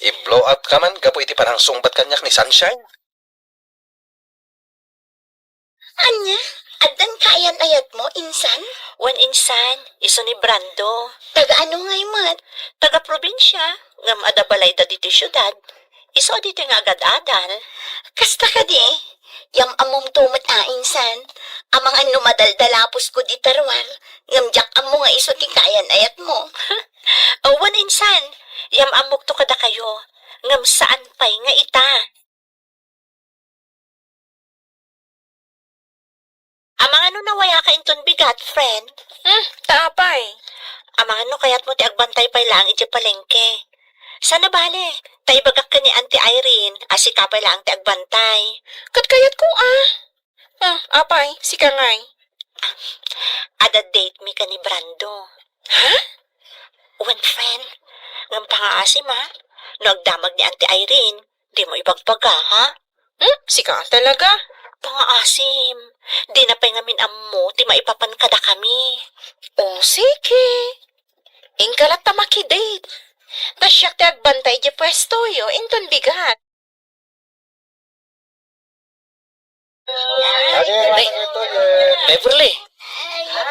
I-blow out ka man gapu iti panangsungbat kaniak ni Sunshine. Ania? Addan kaayan-ayatmo, insan? Wen, insan, isu ni Brando. Taga ano ngay met? Taga probinsia, ngem adda balayda ditoy siudad. Isu a ditoy nga agad-adal. Kasta kadi? Yam-ammom to met a, insan. Amangan no madaldalaposko dita ruar, ngem diak ammo nga isu ti kaayan-ayatmo. Awan, insan. Yam-ammokto kadakayo, ngem saan pay nga ita. Amangan no nawayaka inton bigat, friend? Hmm, ta apay? Amangan no kayatmo ti agbantay pay laeng idiay palengke. Sana bale, ta ibagak ken ni Auntie Irene a sika pay laeng ti agbantay. Ket kayatko a. Hmm, apay, sika ngay? Ah, adda date mi ken ni Brando. Ha? Wen, friend, ngem pangaasim a, no agdamag ni Auntie Irene, dimo ibagbaga, ha? Hmm? Sika talaga? Pangaasim. Dina pay ngamin ammo ti maipapan kadakami. O, sige. Inka latta makidate. Ta siak ti agbantay idiay puestoyo, inton bigat. Ay, Beverly,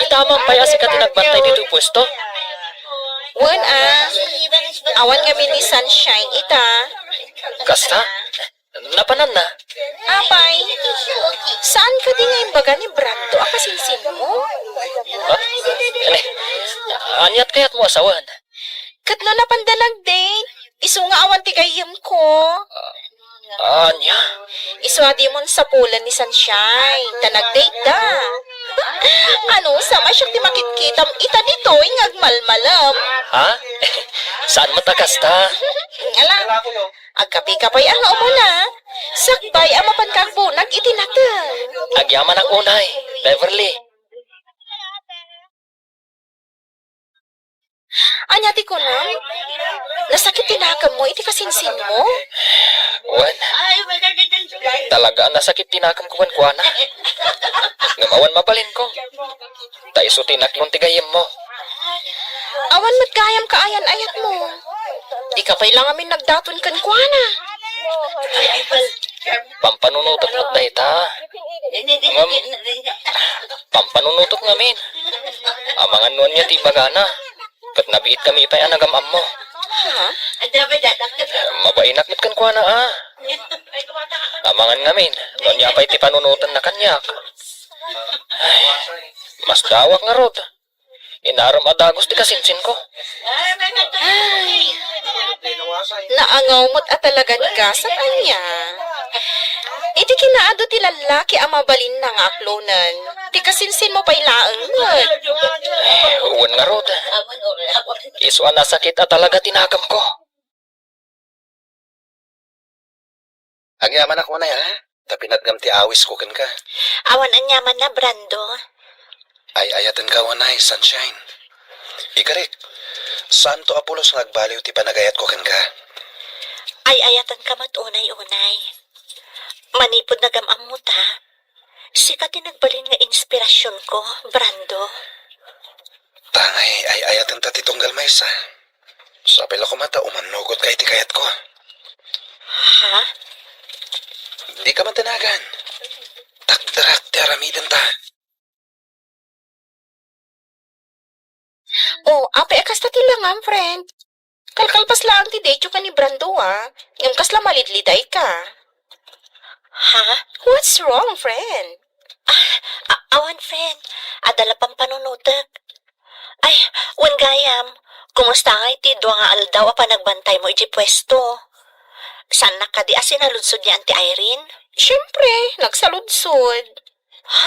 ita man pay a sika ti nagbantay ditoy puesto? Wen a, awan ngamin ni Sunshine ita. Kasta? Napananna? Apay, saan kadi nga imbaga ni Brando a kasinsinmo? Ha? Ania? Aniat kayatmo a sawen? Ket no napanda nag-date, isu nga awan ti gayyemko. Ania? Isu a dimon sapulen ni Sunshine, ta nag-date da. Ano, sama siak ti makitkitam ita ditoy nga agmalmalem. Ha? Saan met a kasta? Ala, agkapeka pay a nga umuna. Sakbay a mapanka agbunag iti nateng. Agyamanak unay, Beverly. Ania ti kunam? Nasakit ti nakemmo iti kasinsinmo? Wen, talaga a nasakit ti nakemko kenkuana. Ngem awan mabalinko. Ta isu ti inaklon ti gayyemmo. Awan met gayam kaayan-ayatmo. Dika pay la ngamin nagdaton kenkuana. Pampanunotek met dayta. Ngem, pampanunotek ngamin. Amangan no ania ti ibagana. Ket nabiitkami pay a nagam-ammo. Ha? Mabainak met kenkuana a. Amangan ngamin, no ania pay ti panunotenna kaniak. Ay, masdawak ngarud. Inaram a dagus ti kasinsinko. Ay, naangaw met a talaga ni gasat ania. Iti kinaadu ti lallaki a mabalinna nga aklonen, ti kasinsinmo pay laeng met. Eh, wen ngarud. Isu a nasakit a talaga ti naganko. Agyamanak unay, ha? Ta pinatgam ti awisko kenka. Awan aniamanna, Brando. Ay-ayatenka unay, Sunshine. Ikarik, saanto a pulos nga agbaliw ti panagayatko kenka. Ay-ayatenka met unay, unay. Manipud nagam-ammota, sika ti nagbalin nga inspirasionko, Brando. Tangay ay-ayatenta ti tunggal maysa. Sapay la koma ta umannugotka iti kayatko. Ha? Dika madanagan. Takderak ti aramidenta. Oh, apay a kasta ti langam, friend? Kalkalpas laeng ti date-yo ken ni Brando, a. Ngem kasla malidlidayka. Ha? What's wrong, friend? Ah, a-, awan, friend. Adda la pampanunotek. Ay, wen gayam, kumusta ngay ti dua nga aldaw a panagbantaymo idiay puesto? Saannak kadi a sinaludsod ni Auntie Irene? Siempre, nagsaludsod. Ha?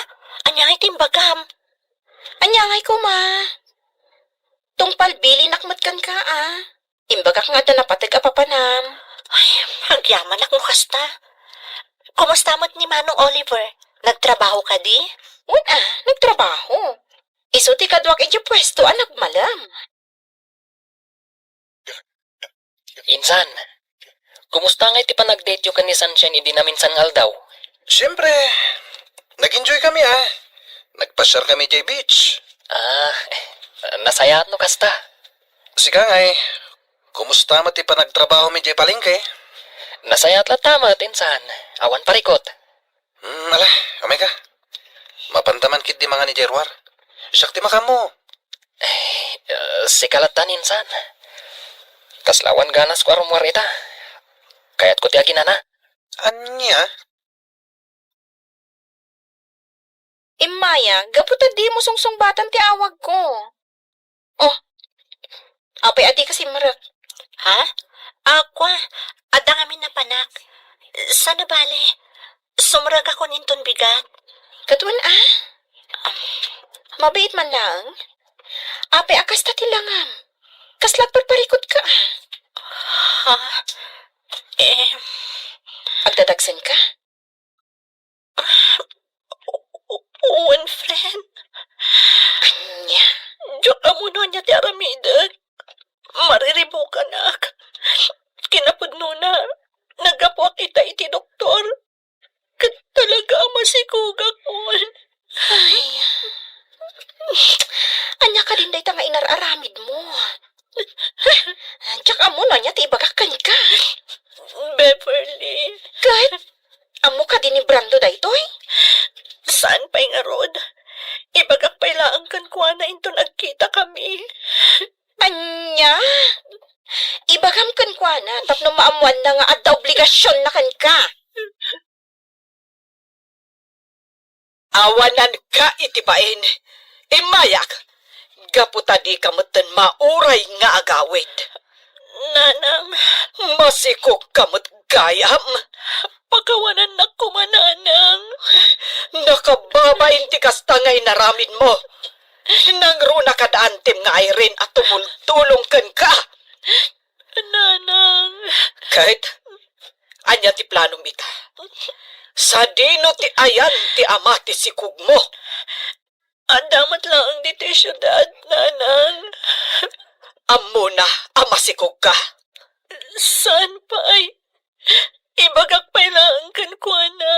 Ania ngay ti imbagam? Ania ngay koma? Tungpal bilinak met kenka, a. Imbagak nga adda napateg a papanam. Ay, agyamanak no kasta. Kumusta met ni Manong Oliver? Nagtrabaho kadi? Wen a, nagtrabaho. Isu ti kaduak idiay puesto a nagmalem. Insan, kumusta ngay ti panagdate-yo ken ni Sunshine idi naminsan nga aldaw? Siyempre, nag-enjoy kami, a. Nagpasiar kami idiay beach. Ah, nasayaat no kasta. Sika ngay, kumusta met ti panagtrabahomi idiay palengke? Nasayaat latta met, insan. Awan parikut. Hmm, ala, umayka. Mapanta man ketdi mangan idiay ruar. Siak ti makaammo. Eh, ah, sika latta, insan. Kasla awan ganasko a rummuar ita. Kayatko ti aginana. Ania? Immaya, gapu ta dimo sungsungbatan ti awagko. Oh, apay a dika simrek? Ha? Akua, adda ngamin napanak. Saan a bale, sumrekakon inton bigat. Ket wen a? Am. Mabiit man laeng? Apay a kasta ti langam? Kasla agparparikutka, a? Ha? Em. Agdadagsenka? Wen, friend. Ania? Diak ammo no ania ti aramidek. Mariribukanak. Kinapudnona, naggapuak ita iti doktor. Ket talaga a masikogakon. Ay. Ania kadin dayta nga inar-aramidmo? Diak ammo no ania ti ibagak kenka. Beverly. Ket, ammo kadi ni Brando daytoy? Saan pay ngarud? Ibagak pay laeng kenkuana inton agkitakami. Ania? Ibagam kenkuana tapno maammoanna nga adda obligasionna kenka. Awananka iti bain. Immayak, gapu ta dika metten mauray nga agawid. Nanang. Masikogka met gayam. Pakawanannak koma, Nanang. Nakababain ti kasta nga inaramidmo. Nangruna kad antim nga Irene a tumultulong kenka. Nanang. Ket, ania ti planom ita? Sadino ti ayan ti ama ti sikogmo? Adda met laeng ditoy siudad, Nanang. Ammona a masikogka? Saan pay? Ibagak pay laeng kenkuana.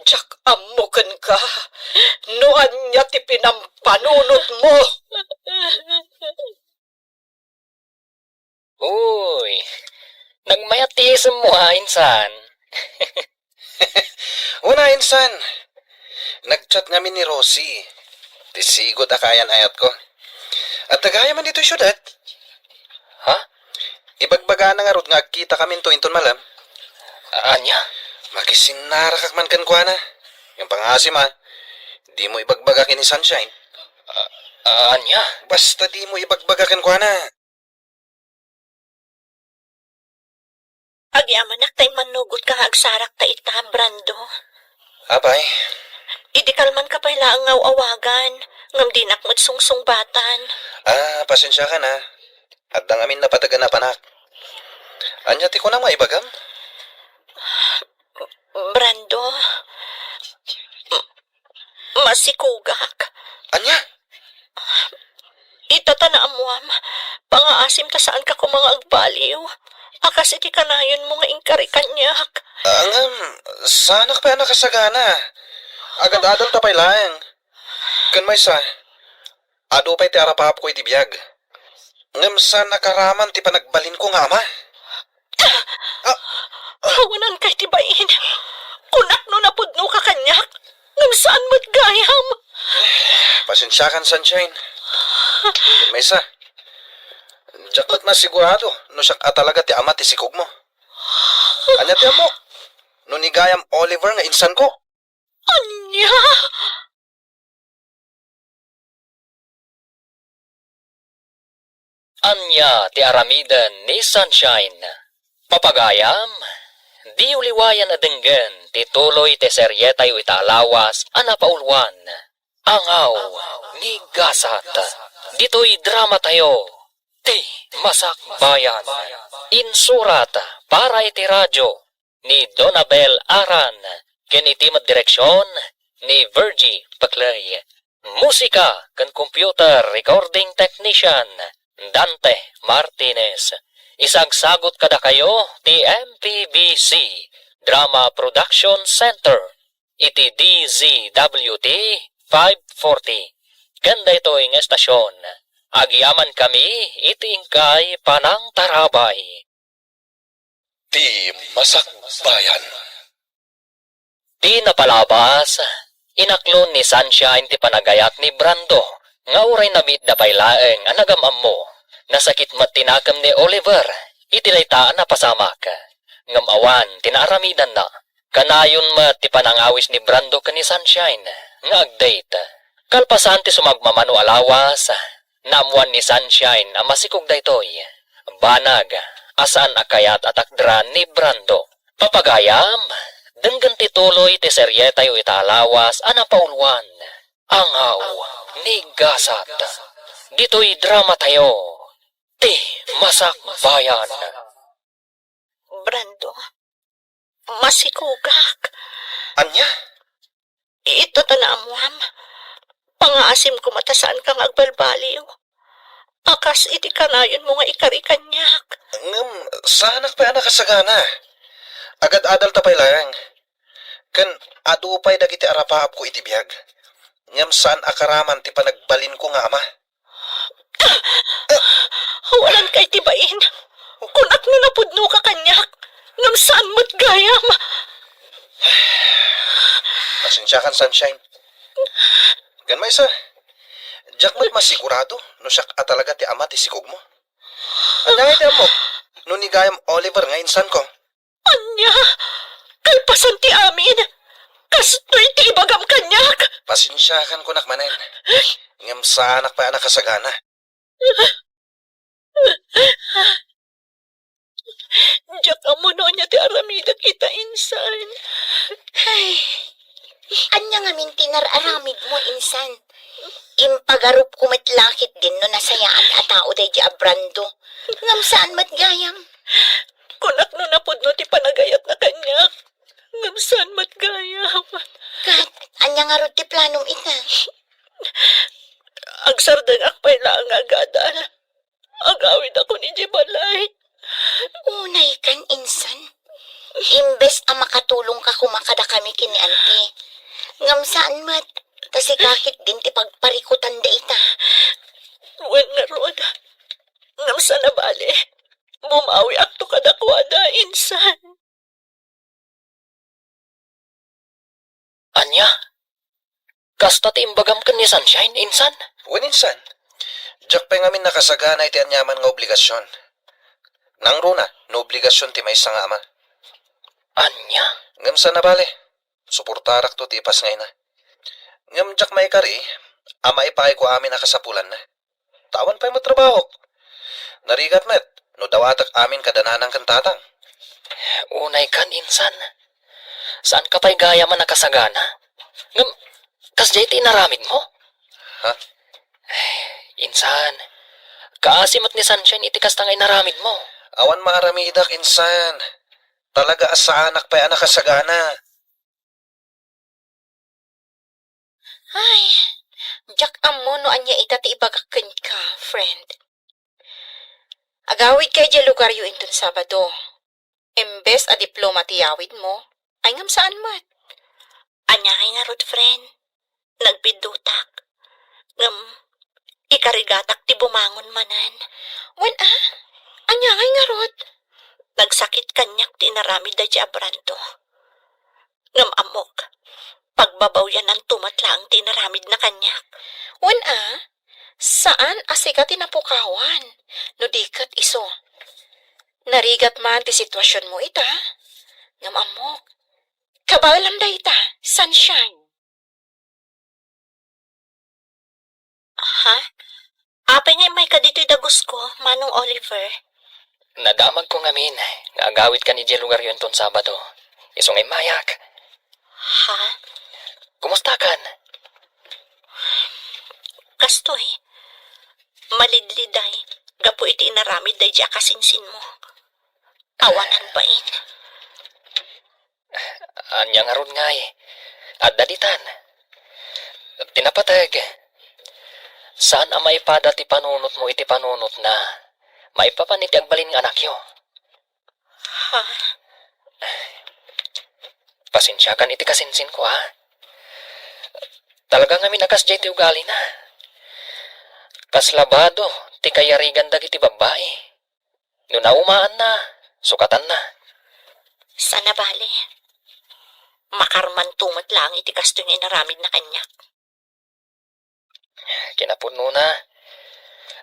Diak ammo kenka no ania ti pinampanunotmo. Uy, nagmayat ti isemmo, a, insan. Una, insan. Nag-chat ngamin ni Rosie. Ti sigud a kaayan-ayatko. Adda gayam ditoy siudad. Ha? Ibagbagana ngarud nga agkitakaminto inton malem. Ania? Makisinnarakak man kenkuana. Ngem pangaasim, a. Dimo ibagbaga ken ni Sunshine. A-, ania? Basta dimo ibagbaga kenkuana. Agyamanak ta immannugotka nga agsarakta ita, Brando. Apay? Idi kalmanka pay laeng nga aw-awagan, ngem dinak met sungsungbatan. Ah, pasensiakan, a. Adda ngamin napategan a panak. Ania ti kunam nga ibagam? Brando, m-, masikugak. Ania? Ita ta naammoam, pangaasim ta saanka koma nga agbaliw. A kas iti kanayonmo nga inkari kaniak. Ah, ngem, saanak pay a nakasagana. Agad-adal ta pay laeng. Ken maysa, adu pay ti arapaapko iti biag. Ngem saan a karaman ti panagbalinko nga ama. Ah, ah. Awanan kay ti bain. Kunak no napudnoka kaniak, ngem saan met gayam. Pasensiakan, Sunshine. Ken maysa, diak met masigurado no siak a talaga ti ama ti sikogmo. Ania ti ammok? No ni gayam Oliver nga insanko? Ania? Ania ti aramiden ni Sunshine? Papagayam, diyo liwayan a denggen ti tuloy ti serietayo ita a lawas a napauluan, Angaw ni Gasat. Ditoy dramatayo, Ti Masakbayan. Insurat para iti radio ni Donabel Aran, ken iti met direksion ni Virgie Paclay. Musika ken computer recording technician, Dante Martinez. Isagsagut kadakayo ti M P B C Drama Production Center iti D Z W T five forty. Ken daytoy nga estasion, agyamankami iti inkay panangtarabay. Ti Masakbayan. Ti napalabas, inaklon ni Sunshine ti panagayat ni Brando nga uray nabiitda pay laeng a nagam-ammo, nasakit met ti nakem ni Oliver iti dayta a napasamak. Ngem awan ti naaramidanna. Kanayon met ti panangawis ni Brando ken ni Sunshine nga ag-date. Kalpasan ti sumagmamano a lawas, naammoan ni Sunshine a masikog daytoy. Banag a saan a kayat a takderan ni Brando. Papagayam, denggen ti tuloy ti serietayo ita a lawas a napauluan, Angaw ni Gasat. Ditoy dramatayo, Ti Masakbayan. Brando, masikugak. Ania? Ita ta naammoam, pangaasim koma ta saanka nga agbalbaliw. A kas iti kanayonmo nga ikari kaniak. Ngem, saanak pay a nakasagana. Agad-adal ta pay laeng. Ken adu pay dagiti arapaapko iti biag. Ngem saan a karaman ti panagbalinko nga ama. Awanan kay ti bain. Kunak no napudnoka kaniak, ngem saan met gayam. Pasensiakan, Sunshine. Ken maysa, diak met masigurado no siak a talaga ti ama ti sikogmo. Ania ngay ti ammok no ni gayam Oliver nga insanko? Ania? Kalpasan ti amin, kastoy ti ibagam kaniak? Pasensiakan kunak manen. Ngem saanak pay a nakasagana. Diak ammo no ania ti aramidek ita insan. Ay, ania ngamin ti nar-aramidmo insan? Impagarupko met la ketdin no nasayaan a tao daydi a Brando. Ngem saan met gayam. Kunak no napudno ti panagayatna kaniak. Ngem saan met gayam. Ket, ania ngarud ti planom ita? Agsardengak pay laeng nga agadal. Agawidakon idiay balay. Unaykan insan. Imbes a makatulongka koma kadakami ken ni Auntie, ngem saan met, ta sika ketdin ti pagparikutan dayta. Wen ngarud, ngem saan a bale, bumawiakto kadakuada, insan. Ania? Kasta ti imbagam ken ni Sunshine, insan? Wen, insan. Diak pay ngamin nakasagana iti aniaman nga obligasion. Nangruna, no obligasion ti maysa nga ama. Ania? Ngem saan a bale, suportarakto ti ipasngayna. Ngem diak maikari a maipayko amin a kasapulanna. Ta awan pay met trabahok. Narigat met no dawatek amin kada nanang ken tatang. Unay kan, insan. Saan ka pay gayam a nakasagana? Ngem, kasdiay ti inaramidmo? Ha? Insan, kaasi met ni Sunshine iti kasta nga inaramidmo. Awan maaramidak, insan. Talaga a saanak pay a nakasagana. Ay, diak ammo no ania ita ti ibagak kenka, friend. Agawidka idiay lugaryo inton Sabado. Imbes a diploma ti yawidmo, ay ngem saan met. Ania ngay ngarud, friend? Nagbiddutak. Ngem, ikarigatak ti bumangon manen. Wen a? Ania ngay ngarud? Nagsakit kaniak ti inaramid daydi a Brando. Ngem ammok, pagbabawyananto met laeng ti inaramidna kaniak. Wen a, saan a sika ti napukawan, no di ket isu. Narigat man ti situasionmo ita. Ngem ammok, kabaelam dayta, Sunshine. Ha? Apay nga immayka ditoy dagusko, Manong Oliver? Nadamagko ngamin nga agawidkan idiay lugaryo inton Sabado. Isu nga immayak. Ha? Kumustakan? Kastoy, malidliday gapu iti inaramid daydi a kasinsinmo. Awanan bain. Ania ngarud ngay? Adda ditan. Ti napateg, saan a maipada ti panunotmo iti panunotna maipapan iti agbalin nga anakyo. Ha? Pasensiakan iti kasinsinko, a. Talaga ngamin a kasdiay ti ugalina. Kasla bado ti kayarigan dagiti babbai. No naumaanna, sukatanna. Saan a bale. Makarmanto met laeng iti kastoy nga inaramidna kaniak. Kinapudnona,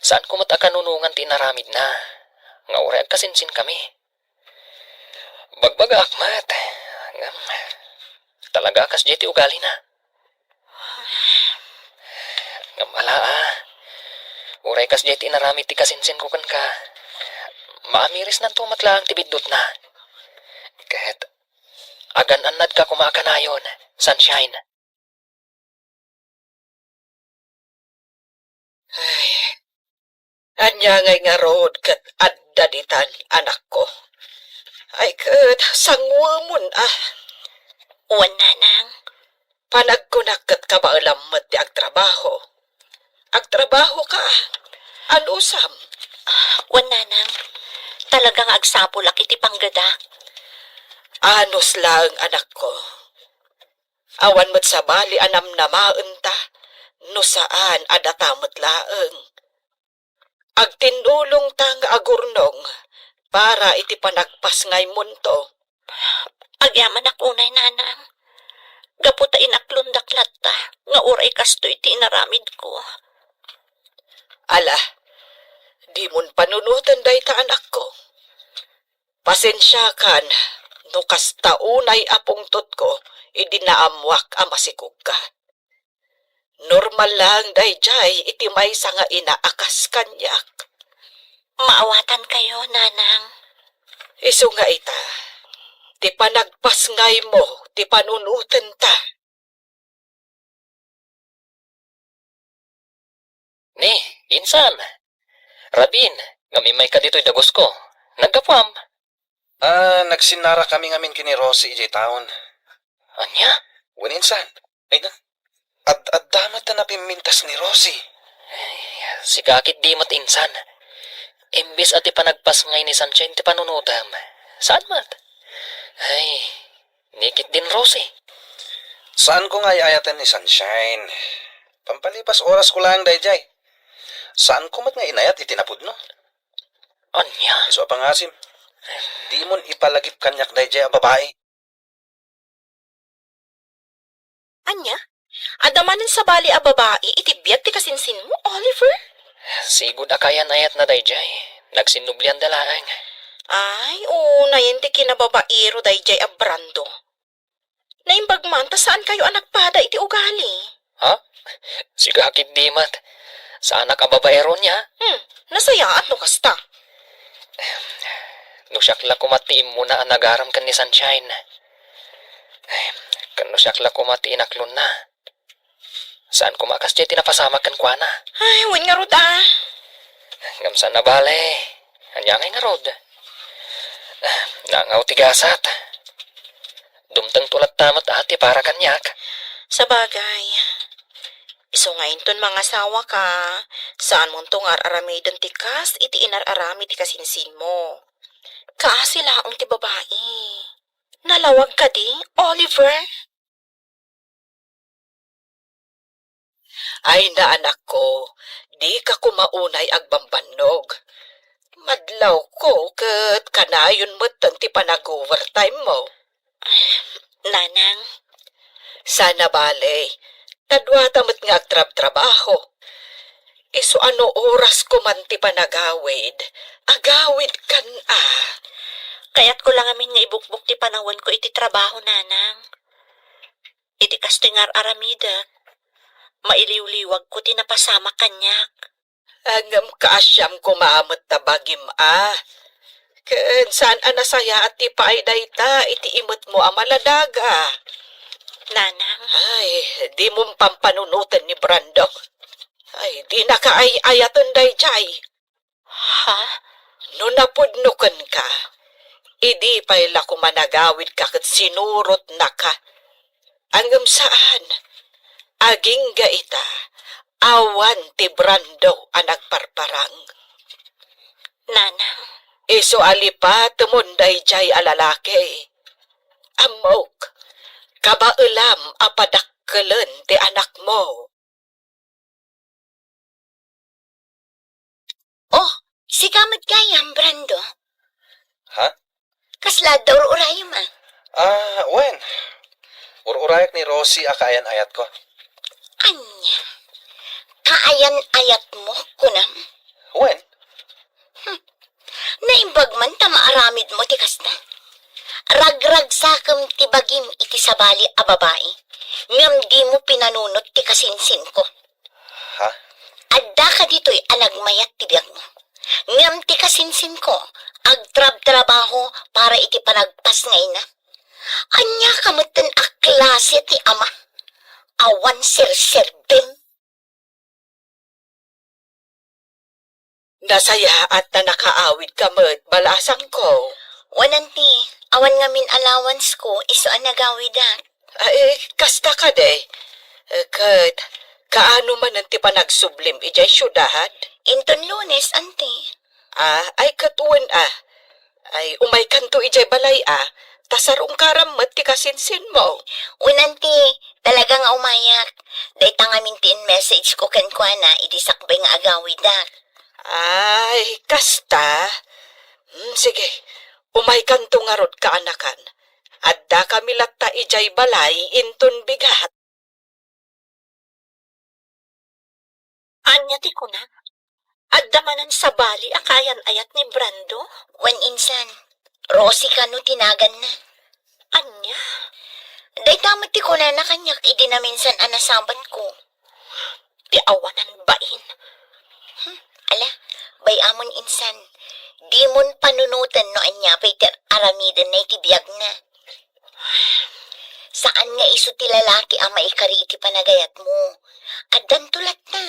saanko met a kanunongan ti inaramidna, nga uray agkasinsinkami. Bagbagaak met, ngem talaga a kasdiay ti ugalina. Ngem ala a, uray kasdiay ti inaramid ti kasinsinko kenka, maamirisnanto met laeng ti biddutna. Ket agan-annadka koma a kanayon, Sunshine. Ay, ania ngay ngarud ket adda ditan, anakko? Ay ket, sanguemon a. Wen, nanang. Panagkunak ket kabaelam met ti agtrabaho. Agtrabahoka. Anusam? Wen, nanang. Talaga nga agsapulak iti panggedak. Anus laeng, anakko. Awan met sabali a namnamaenta no saan a data met laeng. Agtinnulongta nga agurnong para iti panagpasngaymonto. Agyamanak unay, nanang. Gapu ta inaklondak latta nga uray kastoy ti inaramidko. Ala, dimon panunoten dayta, anakko. Pasensiakan no kasta unay a pungtotko idi naammoak a masikogka. Normal laeng daydiay iti maysa nga ina a kas kaniak. Maawatankayo, nanang. Isu nga ita, ti panagpasngaymo ti panunotenta. Ni, insan. Rabin, ngem immayka ditoy dagusko. Naggapuam? Ah, nagsinnarakami ngamin ken ni Rosie idiay taon. Ania? Wen, insan. Ay na, ad-adda met ta napimmintas ni Rosie. Ay, sika ketdi met, insan. Imbes a ti panagpasngay ni Sunshine ti panunotem. Saan met? Ay, ni ketdin Rosie. Saanko nga ay-ayaten ni Sunshine. Pampalipas orasko laeng daydiay. Saanko met nga inayat iti napudno. Ania? Isu a pangasim, dimon ipalagip kaniak daydiay a babai. Ania? Adda manen sabali a babai iti biag ti kasinsinmo, Oliver? Sigud a kayan-ayatna daydiay. Nagsinnublianda laeng. Ay, unayen ti kinababairo daydiay a Brando. Naimbag man ta saankayo a nagpada iti ugali. Ha? Sika ketdi met. Saanak a babaero nia? Hmm, nasayaat no kasta. No siak la koma ti immuna a nagaram ken ni Sunshine. Ay, ken no siak la koma ti inaklonna. Saan koma a kasdiay ti napasamak kenkuana. Ay, wen ngarud a. Ngem saan a bale. Ania ngay ngarud? Nangaw ti gasat. Dumtengto latta met a ti para kaniak. Sabagay. Isu nga inton mangasawaka, saanmonto nga ar-aramiden ti kas iti inar-aramid ti kasinsinmo. Kaasi laeng ti babai. Nalawag kadi, Oliver? Ay, naanakko, dika koma unay agbambannog. Madlawko ket kanayon metten ti panag-overtime mo. Nanang. Saan a bale, ta duata met nga agtrabtrabaho. Isu a no orasko man ti panagawid, agawidkan a. Kayatko la ngamin nga ibukbok ti panawenko iti trabaho, Nanang. Iti kastoy nga ar-aramidek, mailiwliwagko ti napasamak kaniak. Ngem kaasiam koma met ta bagim a. Ken saan a nasayaat ti paay dayta iti imetmo a maladaga. Nanang. Ay, dimon pampanunoten ni Brando. Ay, dinaka ay-ayaten daydiay. Ha? No napudno kenka, idi pay la koma nagawidka ket sinurotnaka. Ngem saan, agingga ita, awan ti Brando a nagparparang. Nanang. Isu a lipatemon daydiay a lalaki. Ammok, kabaelam a padakkelen ti anakmo. Oh, sika met gayam, Brando. Ha? Kasla adda ur-urayem a? Ah, wen. Ur-urayak ni Rosie a kaayan-ayatko. Ania? Kaayan-ayatmo, kunam? Wen. Hmm. Naimbag man ta maaramidmo ti kasta. Ragragsakem ti bagim iti sabali a babai, ngem dimo pinanunot ti kasinsinko. Ha? Addaka ditoy a nagmayat ti biagmo. Ngem ti kasinsinko, agtrabtrabaho para iti panagpasngayna. Ania ka metten a klase ti ama? Awan serserbim. Nasayaat ta nakaawidka met, balasangko. Wen, auntie, awan ngamin allowance ko, isu a nagawidak. Ay, kasta kadi. Eh, ket, kaano manen ti panagsublim idiay siudad? Inton Lunes, auntie. Ah, ay, ket wen, ah. Ay, umaykanto idiay balay a, ta sarungkaram met ti kasinsinmo. Wen, auntie, talaga nga umayak. Dayta ngamin ti in-message ko kenkuana idi sakbay nga agawidak. Ay, kasta? Hmm, sige, umaykanto ngarud, kaanakan. Addakami latta idiay balay inton bigat. Ania ti kunam? Adda manen sabali a kaayan-ayat ni Brando? Wen, insan, Rosie kano ti naganna. Ania? Dayta met ti kunana kaniak idi naminsan a nasabatko. Ti awanan bain. Hmm, ala, bay-amon insan. Dimon panunoten no ania pay ti aramidenna iti biagna. Saan nga isu ti lalaki a maikari iti panagayatmo. Addanto latta.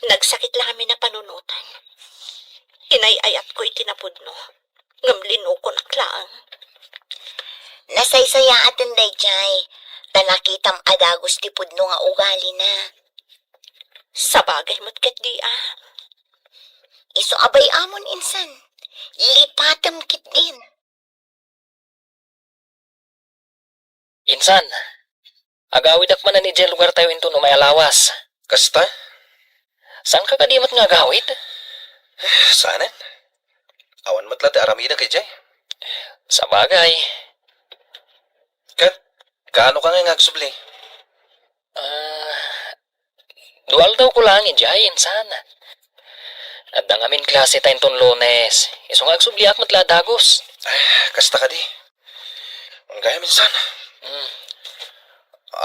Nagsakit la ngamin a panunotan. Inay-ayatko iti napudno, ngem linukonak laeng. Nasaysayaaten daydiay, ta nakitam a dagus ti pudno nga ugalina. Sabagay met ketdi a. Isu a bay-amon insan. Lipatem ketdin. Insan, agawidak manen idiay lugartayo inton umay a lawas. Kasta? Saanka kadi met nga agawid? Saanen. Awan met la ti aramidek idiay. Sabagay. Ket, kaano ka nga agsubli? Ah, dua aldawko laeng idiay, insan. Adda ngamin klase ta inton Lunes. Isu nga agsubliak met la a dagus. Ay, kasta kadi. Gayam, insan. Hmm.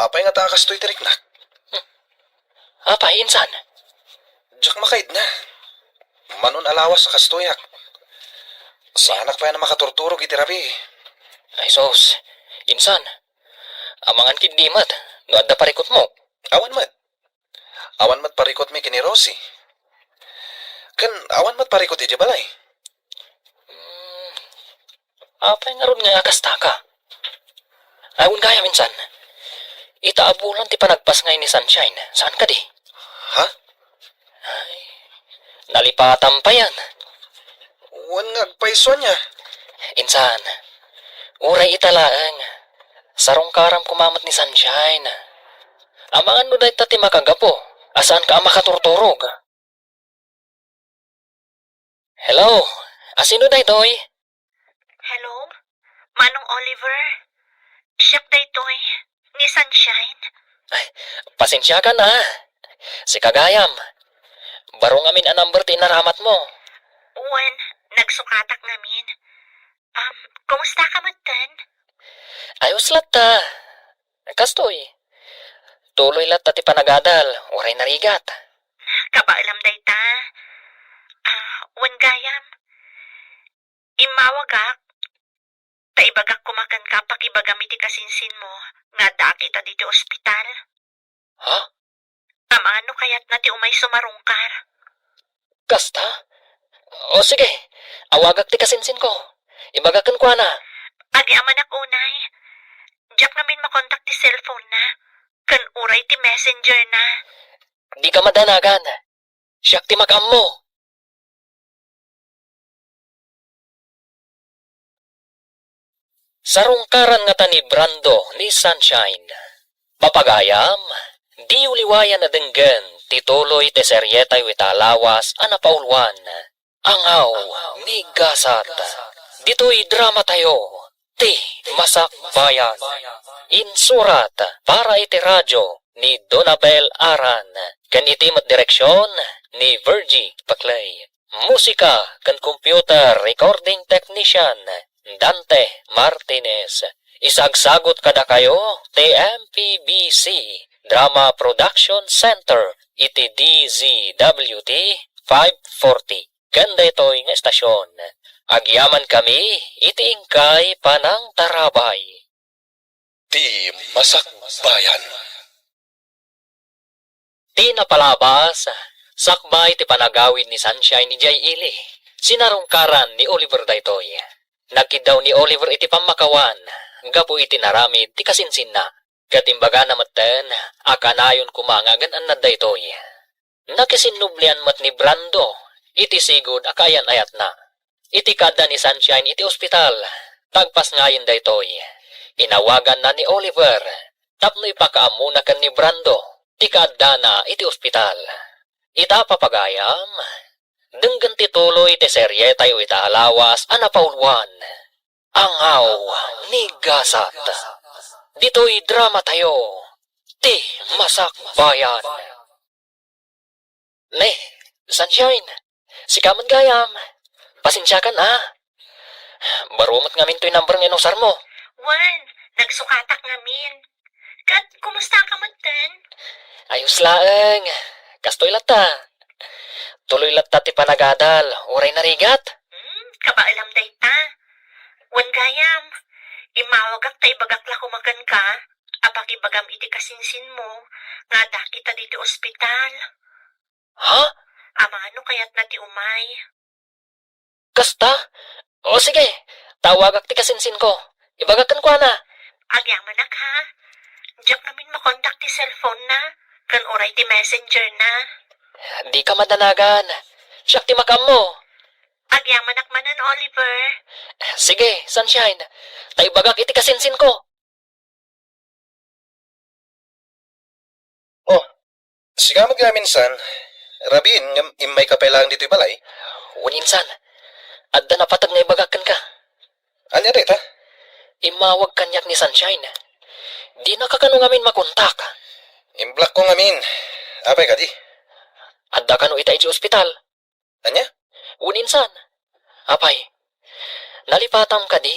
Apay ngata a kastoy ti riknak? Hmm. Apay, insan? Diak makaidna. Manon a lawas a kastoyak. Saanak pay a makaturturog iti rabii. Ay sus, insan, amangan ketdi met no adda parikutmo. Awan met. Awan met parikutmi ken ni Rosie. Ken awan met parikut idiay balay. Hmm, apay ngarud nga kastaka? Ay, wen gayam, insan. Ita a bulan ti panagpasngay ni Sunshine, saan kadi? Ha? Ay, nalipatam payen. Wen nga agpayso ania? Insan, uray ita laeng, sarungkaram koma met ni Sunshine. Amangan no dayta ti makagapu a saanka a makaturturog. Hello? Asino daytoy? Hello? Manong Oliver? Siak daytoy, ni Sunshine. Ay, pasensiakan a. Sika gayam. Baro ngamin a number ti inaramatmo. Wen, nagsukatak ngamin. Um, kumusta ka metten? Ayos latta. Kastoy. Tuloy latta ti panagadal, uray narigat. Kabaelam dayta. Ah, wen gayam. Immawagak, ta ibagak koma kenka pakibagam iti kasinsinmo nga addaak ita ditoy ospital. Ha? Amangan no kayatna ti umay sumarungkar. Kasta? O sige, awagak ti kasinsinko. Ibagak kenkuana. Agyamanak unay. Diak ngamin makontak ti cellphone na, ken uray ti messenger na. Dika madanagan. Siak ti makaammo. Sarungkaran ngata ni Brando ni Sunshine. Papagayam, diyo liwayan a denggen ti tuloy ti serietayo ita a lawas a napauluan, Angaw ni Gasat. Ditoy dramatayo, Ti Masakbayan. Insurat para iti radio ni Donabel Aran, ken iti met direksion ni Virgie Paclay. Musika ken computer recording technician, Dante Martinez. Isagsagut kadakayo ti M P B C Drama Production Center iti D Z W T five forty. Ken daytoy nga estasion, agyamankami iti inkay panangtarabay. Ti Masakbayan. Ti napalabas, sakbay ti panagawid ni Sunshine idiay ili, sinarungkaran ni Oliver daytoy. Nagkiddaw ni Oliver iti pammakawan gapu iti naramid ti kasinsinna, ket imbagana metten a kanayon koma nga agan-annad daytoy. Nakisinnublian met ni Brando iti sigud a kaayan-ayatna. Iti kaadda ni Sunshine iti ospital, tagpasngayen daytoy. Inawaganna ni Oliver tapno ipakaammona ken ni Brando ti kaaddana iti ospital. Ita, papagayam, denggen ti tuloy ti serietayo ita a lawas a napauluan, Angaw ni Gasat. Ditoy dramatayo, Ti Masakbayan. Ne, Sunshine, sika met gayam. Pasensiakan a. Baro met ngamin toy number nga inusarmo. Wen, nagsukatak ngamin. Ket, kumusta ka metten? Ayos laeng. Kastoy latta. Tuloy latta ti panagadal, uray narigat. Hmm, kabaelam dayta. Wen gayam, immawagak ta ibagak la koma kenka a pakibagam iti kasinsinmo nga addaak ita ditoy ospital. Ha? Amangan no kayatna ti umay. Kasta? O sige, tawagak ti kasinsinko. Ibagak kenkuana. Agyamanak, ha? Diak ngamin makontak ti cellphone na, ken uray ti messenger na. Dika madanagan. Siak ti makaammo. Agyamanak manen, Oliver. Sige, Sunshine. Ta ibagak iti kasinsinko. Oh, sika met nga minsan, rabiin ngem immayka pay laeng ditoy balay? Wen, insan, adda napateg nga ibagak kenka. Ania dayta? Immawag kaniak ni Sunshine. Dinaka kano ngamin makontak. Imblock ko ngamin. Apay kadi? Adda kano ita idiay ospital. Ania? Wen, insan. Apay, nalipatam kadi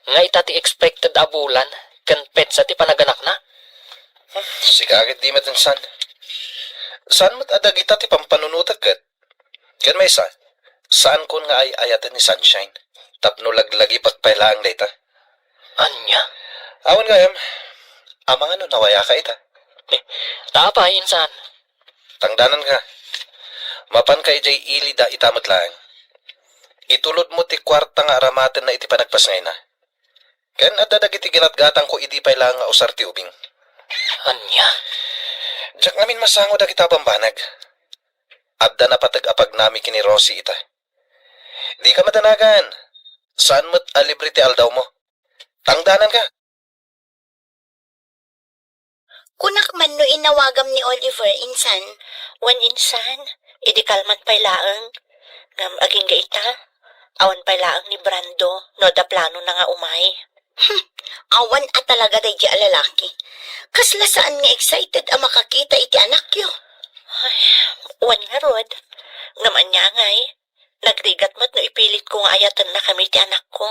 nga ita ti expected a bulan ken petsa ti panaganakna? Hmm, sika ket di met, insan. Saan met a dagita ti pampanunotek ket? Ken maysa, saankon nga ay-ayaten ni Sunshine. tapno laglagipak pay laeng dayta. Ania? Awan gayam, amangan no nawayaka ita. Eh, ta apay, insan? Tangdananka, mapanka idiay ilida ita met laeng. Itulodmo ti kuarta nga aramatenna iti panagpasngayna. Ken adda dagiti ginatgatangko idi pay laeng nga usar ti ubing. Ania? Diak ngamin masango dagita a bambanag. Adda napateg a pagnami ken ni Rosie ita. Dika madanagan. Saan met a libre ti aldawmo. Tangdananka. Kunak man no inawagam ni Oliver, insan. Wen insan, idi kalman pay laeng. Ngem agingga ita, awan pay laeng ni Brando no adda planona nga umay. Hmm, awan a talaga daydi a lalaki. Kasla saan nga excited a makakita iti anakyo. Ay, wen ngarud. Ngem ania ngay, nagrigat met no ipilitko nga ayatennakami ti anakko.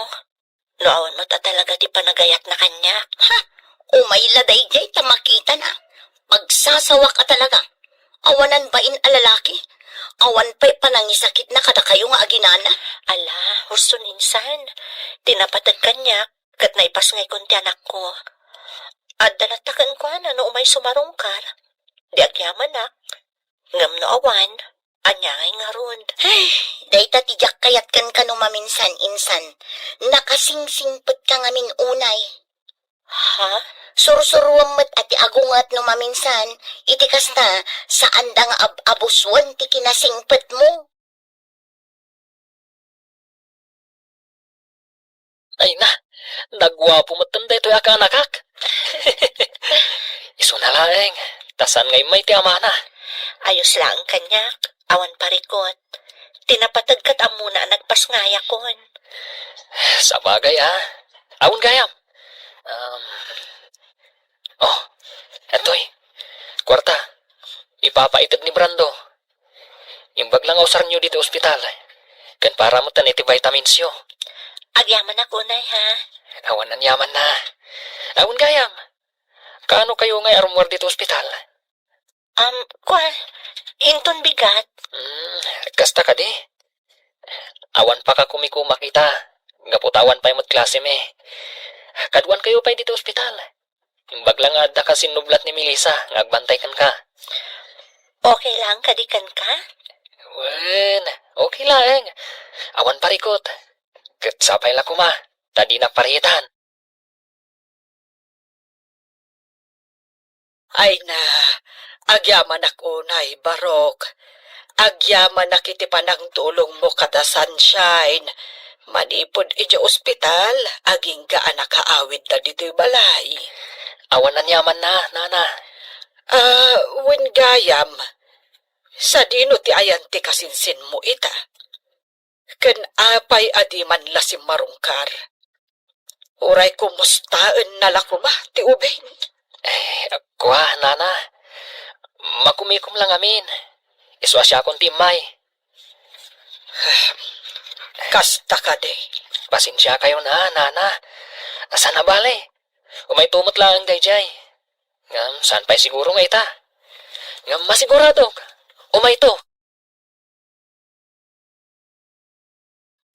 No awan met a talaga ti panagayatna kaniak. Ha? Umay la daydiay ta makitana. Pagsasawak a talaga. Awanan bain a lalaki. Awan pay panangisakitna kadakayo nga aginana. Ala, husto insan. Ti napateg kaniak, ket naipasngaykon ti anakko. Adda latta kenkuana no umay sumarungkar. Di agyamanak. Ngem no awan, ania ngay ngarud? Ay, dayta ti diak kayat kenka no maminsan, insan. Nakasingsingpetka ngamin unay. Ha? Sursuruam met a ti agunget no maminsan, iti kasta, saanda nga ab-abusuen ti kinasingpetmo. Ay na, naguapo metten daytoy a kaanakak. Isuna laeng, ta saan nga immay ti amana. Ayos laeng kaniak, awan parikut. Ti napateg ket ammona a nagpasngayakon. Sabagay, a. Awan gayam. Um, oh, atoy. Kuarta. Ipapaited ni Brando. Imbag la nga usaryo ditoy ospital. Ken para metten iti vitaminsyo. Agyamanak unay, ha? Awan aniamanna. Awan gayam. Kaano kayo ngay a rummuar ditoy ospital? Um, kua, inton bigat. Hmm, kasta kadi? Awan pakakumikumak ita. Gapu ta awan pay met klasemi. Kaduan kayo pay ditoy ospital. Imbag la nga adda ka sinnublat ni Melissa nga agbantay kenka. Okay lang kadi kenka? Wen, okay laeng. Awan parikut. Ket sapay la koma, ta dinak paritan. Ay na, agyamanak unay, Barok. Agyamanak iti panangtulongmo kada Sunshine. Manipud idiay ospital, agingga a nakaawidda ditoy balay. Awan aniamanna, nana. Ah, wen gayam, sadino ti ayan ti kasinsinmo ita? Ken apay a di man la simmarungkar? Uray kumustaenna la koma ti ubing? Eh, kua, nana. Makumikom lang amin. Isu a siakon ti immay. Kasta kadi. Pasensia kayo na, nana. Saan a bale? Umayto met laeng daydiay. Ngem saan pay siguro nga ita? Ngem masiguradok, umayto.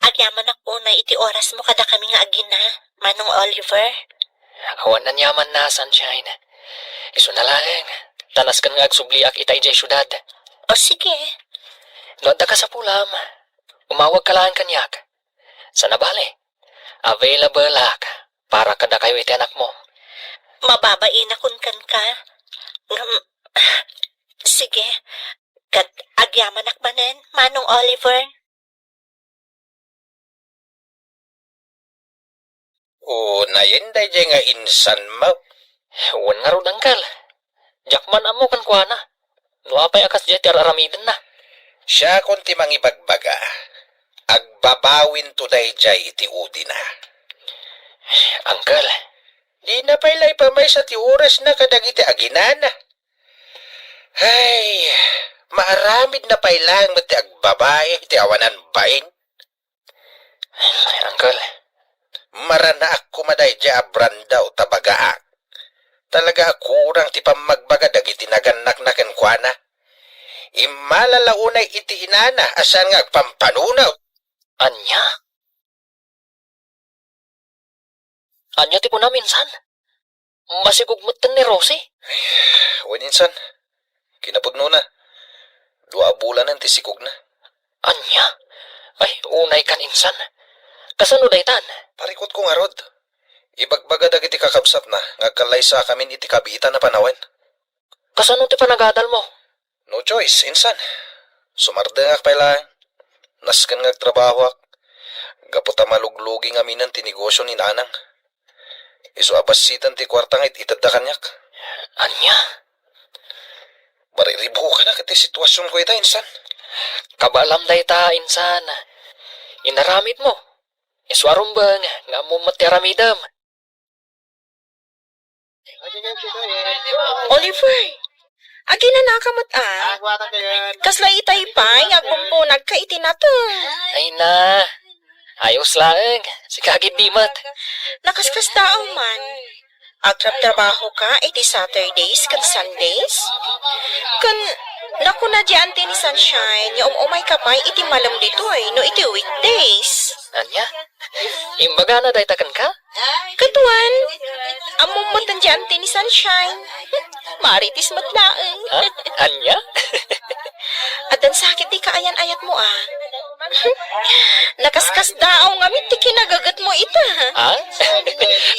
Agyamanak unay iti orasmo kadakami nga agina, Manong Oliver. Awan aniamanna, Sunshine. Isuna laeng, ta nasken nga agsubliak ita idiay siudad. O, sige. No adda kasapulam, umawagka laeng kaniak. Saan a bale, available-ak para kadakayo iti anakmo. Mababainakon kenka. Ngem, sige, ket agyamanak manen, Manong Oliver. Unayen daydiay nga insanmo. Wen ngarud, Uncle. Diak man ammo kenkuana. No apay a kasdiay ti ar-aramidenna. Siakon ti mangibagbaga. Agbabawinto daydiay iti udina. Uncle. Dina pay la ipamaysa ti orasna kadagiti aginana. Ay, maaramidna pay laeng met ti agbabai iti awanan bain. Uncle. Maranaak koma daydiay a Brando ta bagaak. Talaga a kurang ti pammagbaga dagiti nagannakna kenkuana. Immala la unay iti inana a saan nga agpampanunot. Ania? Ania ti kunam, insan? Masigug metten ni Rosie? Wen, insan. Kinapudnona. Dua a bulanen ti sigugna. Ania? Ay, unay kan, insan. Kasano daytan? Parikutko ngarud. Ibagbaga dagiti kakabsatna nga agkallaysakamin iti kabiitan a panawen. Kasano ti panagadalmo? No choice, insan. Sumardengak pay laeng. Nasken nga agtrabahoak. Gapu ta maluglugi ngaminen ti negosio ni nanang. Isu a bassiten ti kuarta nga it-itedda kaniak. Ania? Mariribukanak iti situasionko ita, insan. Kabaalam dayta, insan. Inaramidmo. Isu a rumbeng nga ammom met ti aramidem. Oliver, aginanaka met a? Kasla itay pay nga agbumbunagka iti nateng. Ay na, ayos laeng. Sika ketdi met. Nakaskasdaaw man. Agtrabtrabahoka iti Saturdays ken Sundays? Ken nakuna diay anti ni Sunshine nga um-umayka pay iti malem ditoy no iti weekdays. Ania? Imbagana dayta kenka? Kaduan, ammom met diay anti ni Sunshine. Marites met laeng. Ha? Ania? Addan sakit ti kaayan-ayatmo a. Nakaskasdaaw ngamin ti kinagagetmo ita. Ha?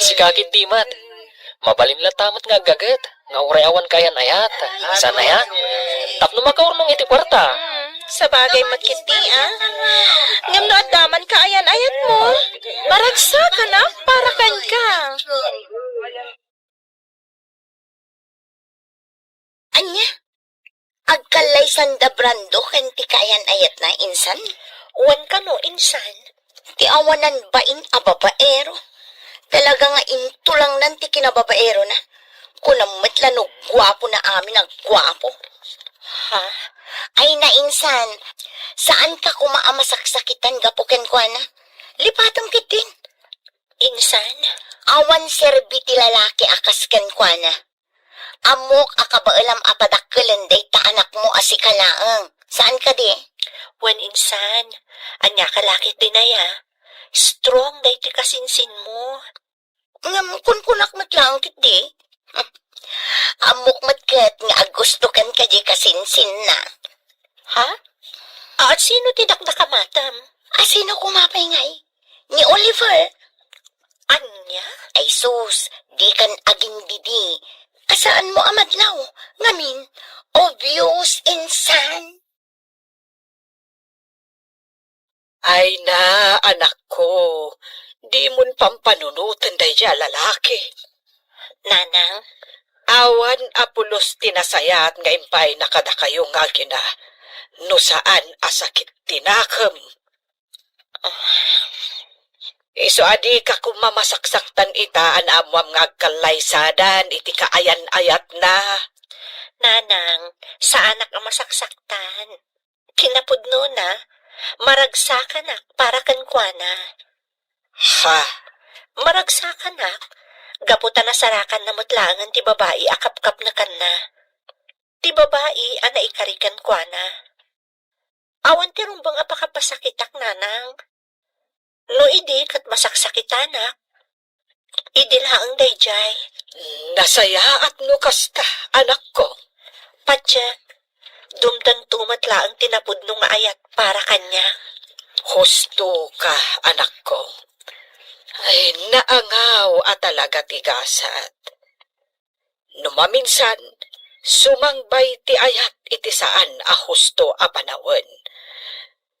Sika ketdi met. Mabalin latta met nga aggaget nga uray awan kaayan-ayat. Saan aya? Tapno makaurnong iti kuarta. Hmm, sabagay met ketdi a. Ngem no adda man kaayan-ayatmo, maragsakanak para kenka. Ania? Agkallaysanda Brando ken ti kaayan-ayatna, insan? Wen kano, insan? Ti awanan bain a babaero. Talaga nga intulangnan ti kinababaerona. Kunam met la no guapo na amin a guapo. Ha? Ay na, insan, saanka koma a masaksakitan gapu kenkuana? Lipatem ketdin. Insan? Awan serbi ti lalaki a kas kenkuana. Ammok a kabaelam a padakkelen dayta anakmo a sika laeng. Saan kadi? Wen insan, ania ka lakit dinaya? Strong daytoy kasinsinmo. Ngem kunkunak met laeng ketdi. Ammok met ket nga agusto kenka diay kasinsinna. Ha? Asino ti dakdakamatem? Asino koma pay ngay? Ni Oliver. Ania? Ay sus, dikan agindidi. Kasaanmo a madlaw. Ngamin, obvious, insan. Ay na, anakko, dimon pampanunoten daydiay a lalaki. Nanang? Awan a pulos ti nasayaat nga impayna kadakayo nga agina, no saan a sakit ti nakem. Isu a dika koma masaksaktan ita a naammoam nga agkallaysadan iti kaayan-ayatna. Nanang, saanak a masaksaktan. Kinapudnona, maragsakanak para kenkuana. Ha? Maragsakanak? Gapu ta nasarakanna met laengen ti babai a kapkapnekanna. Ti babai a naikari kenkuana. Awan ti rumbeng a pakapasakitak, nanang. No idi ket masaksakitanak, idi laeng daydiay. Nasayaat no kasta, anakko. Patien, dumtengto met laeng ti napudno nga ayat para kaniak. Husto ka, anakko. Ay, naangaw a talaga ti gasat. No maminsan, sumangbay ti ayat iti saan a husto a panawen,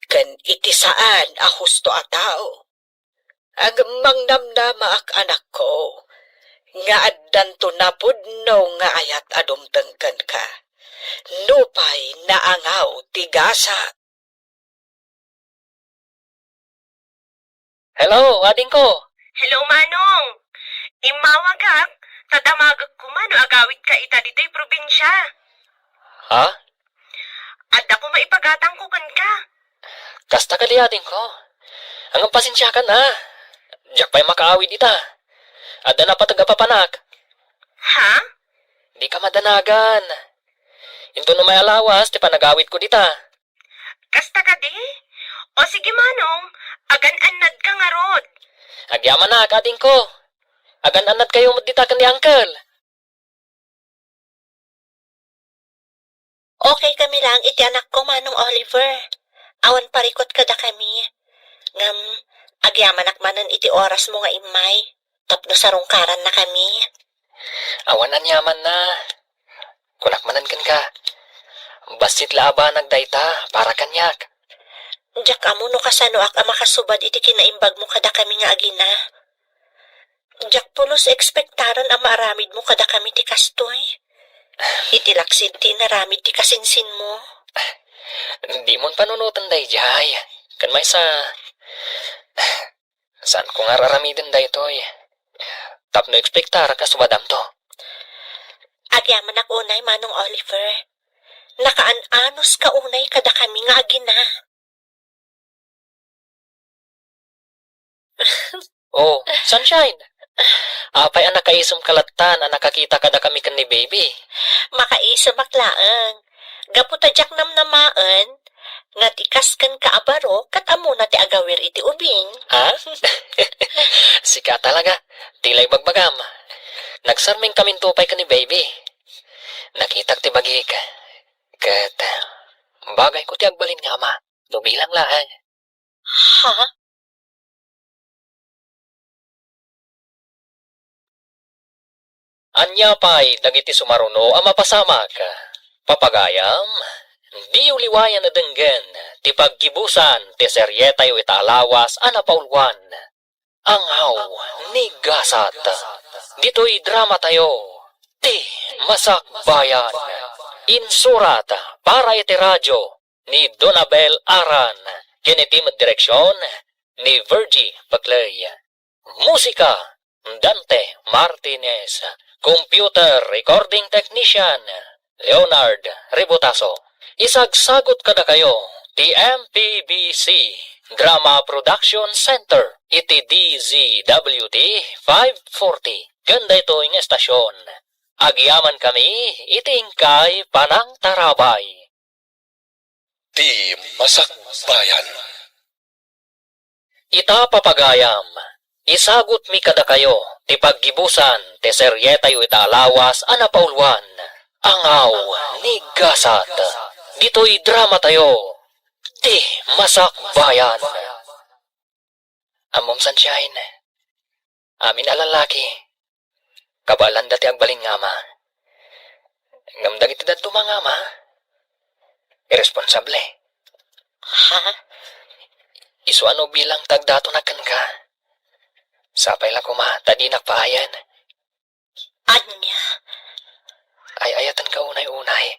ken iti saan a husto a tao. Ngem mangnamnamaak, anakko, nga addanto napudno nga ayat a dumteng kenka, nupay naangaw ti gasat. Hello, adingko. Hello, Manong. Immawagak, ta damagek koma no agawidka ita ditoy probinsia. Ha? Adda koma ipagatangko kenka. Kasta kadi, adingko. Ngem pasensiakan a. Diak pay makaawid ita. Adda napateg a papanak. Ha? Dika madanagan. Intono may alawas ti panagawidko dita. Kasta kadi? O sige, Manong, agan-annadka ngarud. Agyamanak, adingko. Agan-annadkayo met dita ken ni Uncle. Okay kami laeng iti anakko, Manong Oliver. Awan parikut kadakami. Ngem, agyamanak manen iti orasmo nga immay, tapno sarungkarannakami. Awan aniamanna. Kunak manen kenka, bassit la a banag dayta para kaniak. Diak ammo no kasanoak a makasubad iti kinaimbagmo kadakami nga agina. Diak pulos ekspektaren a maaramidmo kadakami ti kastoy. Iti laksid ti inaramid ti kasinsinmo. Dimon panunoten daydiay. Ken maysa, saanko nga ar-aramiden daytoy. Tapno ekspektarak a subadamto. Agyamanak unay, Manong Oliver. Nakaan-anuska unay kadakami nga agina. Oh, Sunshine! Apay a nakaisumka lattan a nakakita kadakami ken ni Baby? Makaisumak laeng. Gapu ta diak namnamaen nga ti kas kenka a baro ket ammona ti agawir iti ubing. Ha? Sika talaga. Ti la ibagbagam. Nagsarmingkaminto pay ken ni Baby. Nakitak ti bagik. Ket bagayko ti agbalin nga ama. No bilang laeng. Ha? Ania pay dagiti sumaruno a mapasamak? Papagayam, diyo liwayan a denggen ti paggibusan ti serietayo ita a lawas a napauluan, Angaw ni Gasat. Ditoy dramatayo, Ti Masakbayan. Insurat para iti radyo ni Donabel Aran, ken iti met direksion ni Virgie Paclay. Musika, Dante Martinez. Computer recording technician, Leonard Rebotaso. Isagsagut kadakayo ti M P B C Drama Production Center iti D Z W T five forty. Ken daytoy nga estasion, agyamankami iti inkay panangtarabay. Ti Masakbayan. Ita, papagayam, isagutmi kadakayo ti paggibusan ti serietayo ita a lawas a napauluan, Angaw ni Gasat. Ditoy dramatayo, Ti Masakbayan. Ammom, Sunshine, amin a lallaki, kabaelanda ti agbalin nga ama. Ngem dagiti dadduma nga ama, irresponsable. Ha? Isu a no bilang ti agdatonak kenka. Sapay la koma ta dinak paayen. Ania? Ay-ayatenka unay-unay.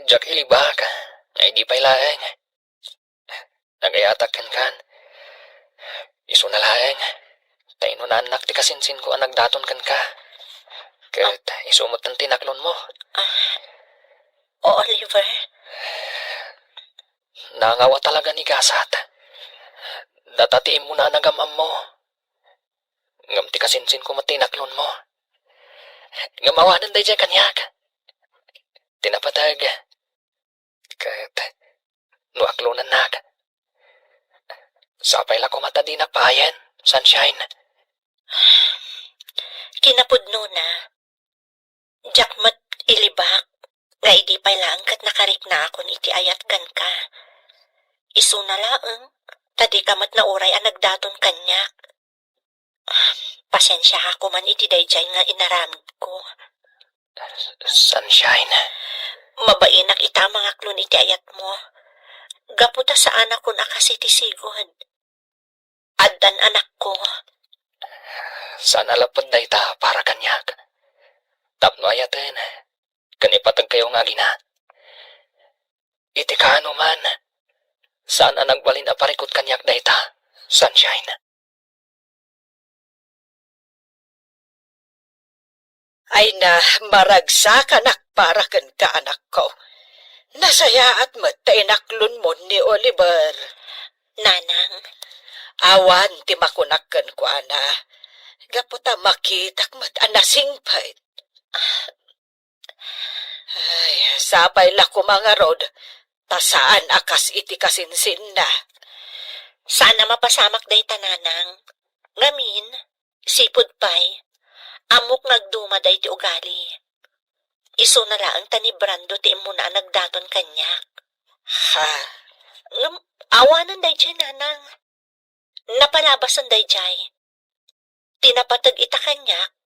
Diak ilibak nga idi pay laeng. Nagayatak kenkan. Isuna laeng. Ta inunaannak ti kasinsinko a nagdaton kenka. Ket isu met ti naklonmo. Ah, Oliver? Nangawa talaga ni Gasat. Data ti immuna a nagam-ammo. Ngem ti kasinsinko met ti inaklonmo. Ngem awanen daydiay kaniak. Ti napateg. Ket no aklonennak, sapay la koma ta dinak paayen, Sunshine. Kinapudnona, diak met ilibak nga idi pay laeng ket nakariknaakon iti ayat kenka. Isuna laeng, ta dika met nauray a nagdaton kaniak. Pasensiaak koman iti daydiay nga inaramidko. Sunshine. Mabainak ita a mangaklon iti ayatmo. Gapu ta saanakon a kas iti sigud. Addan anakko. Saan a lapud dayta para kaniak. Tapno ayaten, ken ipategkayo nga agina. Iti kaanoman, saan a nagbalin a parikut kaniak dayta, Sunshine. Ay na, maragsakanak para kenka, anakko. Nasayaat met ta inaklonmon ni Oliver. Nanang. Awan ti makunak kenkuana. Gapu ta makitak met a nasingpet. Ay, sapay la koma ngarud, ta saan a kas iti kasinsinna. Saan a mapasamak dayta, Nanang. Ngamin, sipud pay, ammok nga agduma daydi ugali. Isuna laeng ta ni Brando ti immuna a nagdaton kaniak. Ha? Ngem, awanen daydiay, nanang. Napalabasen daydiay. Ti napateg ita kaniak,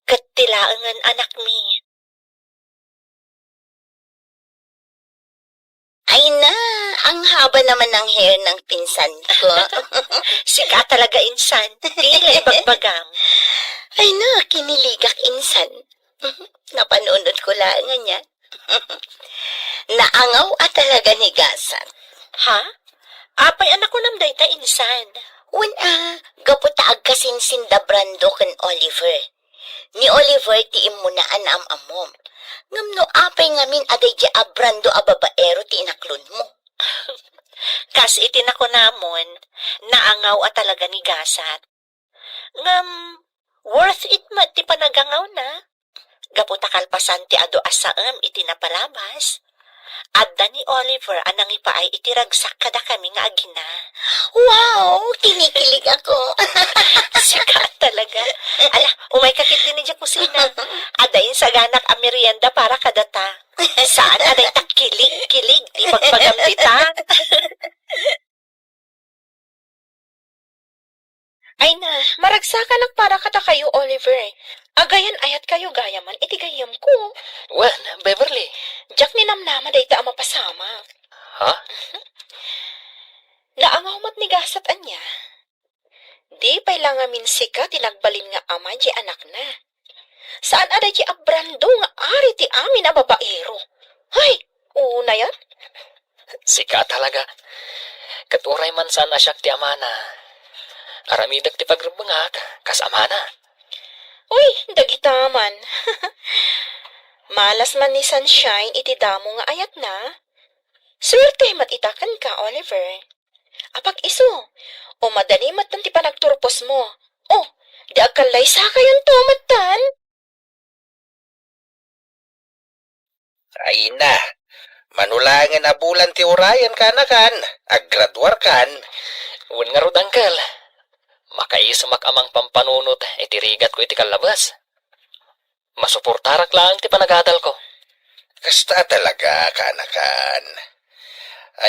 ket ti laengen anakmi. Ay na, ang haba naman ng hair ng pinsan ko. Sika talaga, insan. Tila ibagbagam. Ay na, kiniligak, insan. Napanunot ko lang niya. Naangaw a talaga ni Gasat. Ha? Apay a nakunam dayta, insan? Wen a, gapu ta agkasinsin da Brando ken Oliver. Ni Oliver ti immuna a naam-ammom. Ngem no apay ngamin a daydiay a Brando a babaero ti inaklonmo? Kas iti nakunamon, naangaw a talaga ni Gasat. Ngem, worth it met ti panagangawna. Gapu ta kalpasan ti adu a saem iti napalabas, adda ni Oliver a nangipaay iti ragsak kadakami nga agina. Wow! Kinikilig ako. Sika talaga. Ala, umayka ketdi idiay kusina. Adda insaganak a merienda para kadata. Saan a dayta kilig-kilig ti ibagbagam dita. Ay na, maragsakanak para kadakayo, Oliver. Agayan-ayatkayo gayamen iti gayyemko. Wen, Beverly. Diak ninamnama dayta a mapasamak. Ha? Naangaw met ni Gasat ania. Di pay la ngamin sika ti nagbalin nga ama diay anakna. Saan a daydiay a Brando nga ari ti amin a babaero. Hay, unayan? Sika talaga. Ket uray man saan a siak ti amana, aramidek ti pagrebbengat kas amana. Uy, dagita man. Malas man ni Sunshine iti damo nga ayatna. Suerte met ita kenka, Oliver. Apag-isu, o madani met ti panagturposmo. O, di agkallaysakayonto metten? Ay na, mano laengen a bulan ti urayen, kanakan, aggraduarkan. Wen ngarud, Uncle. Makaisumak a mangpampanunot iti rigatko iti kallabas. Masuportarak laeng ti panagadalko. Kasta a talaga, kanakan.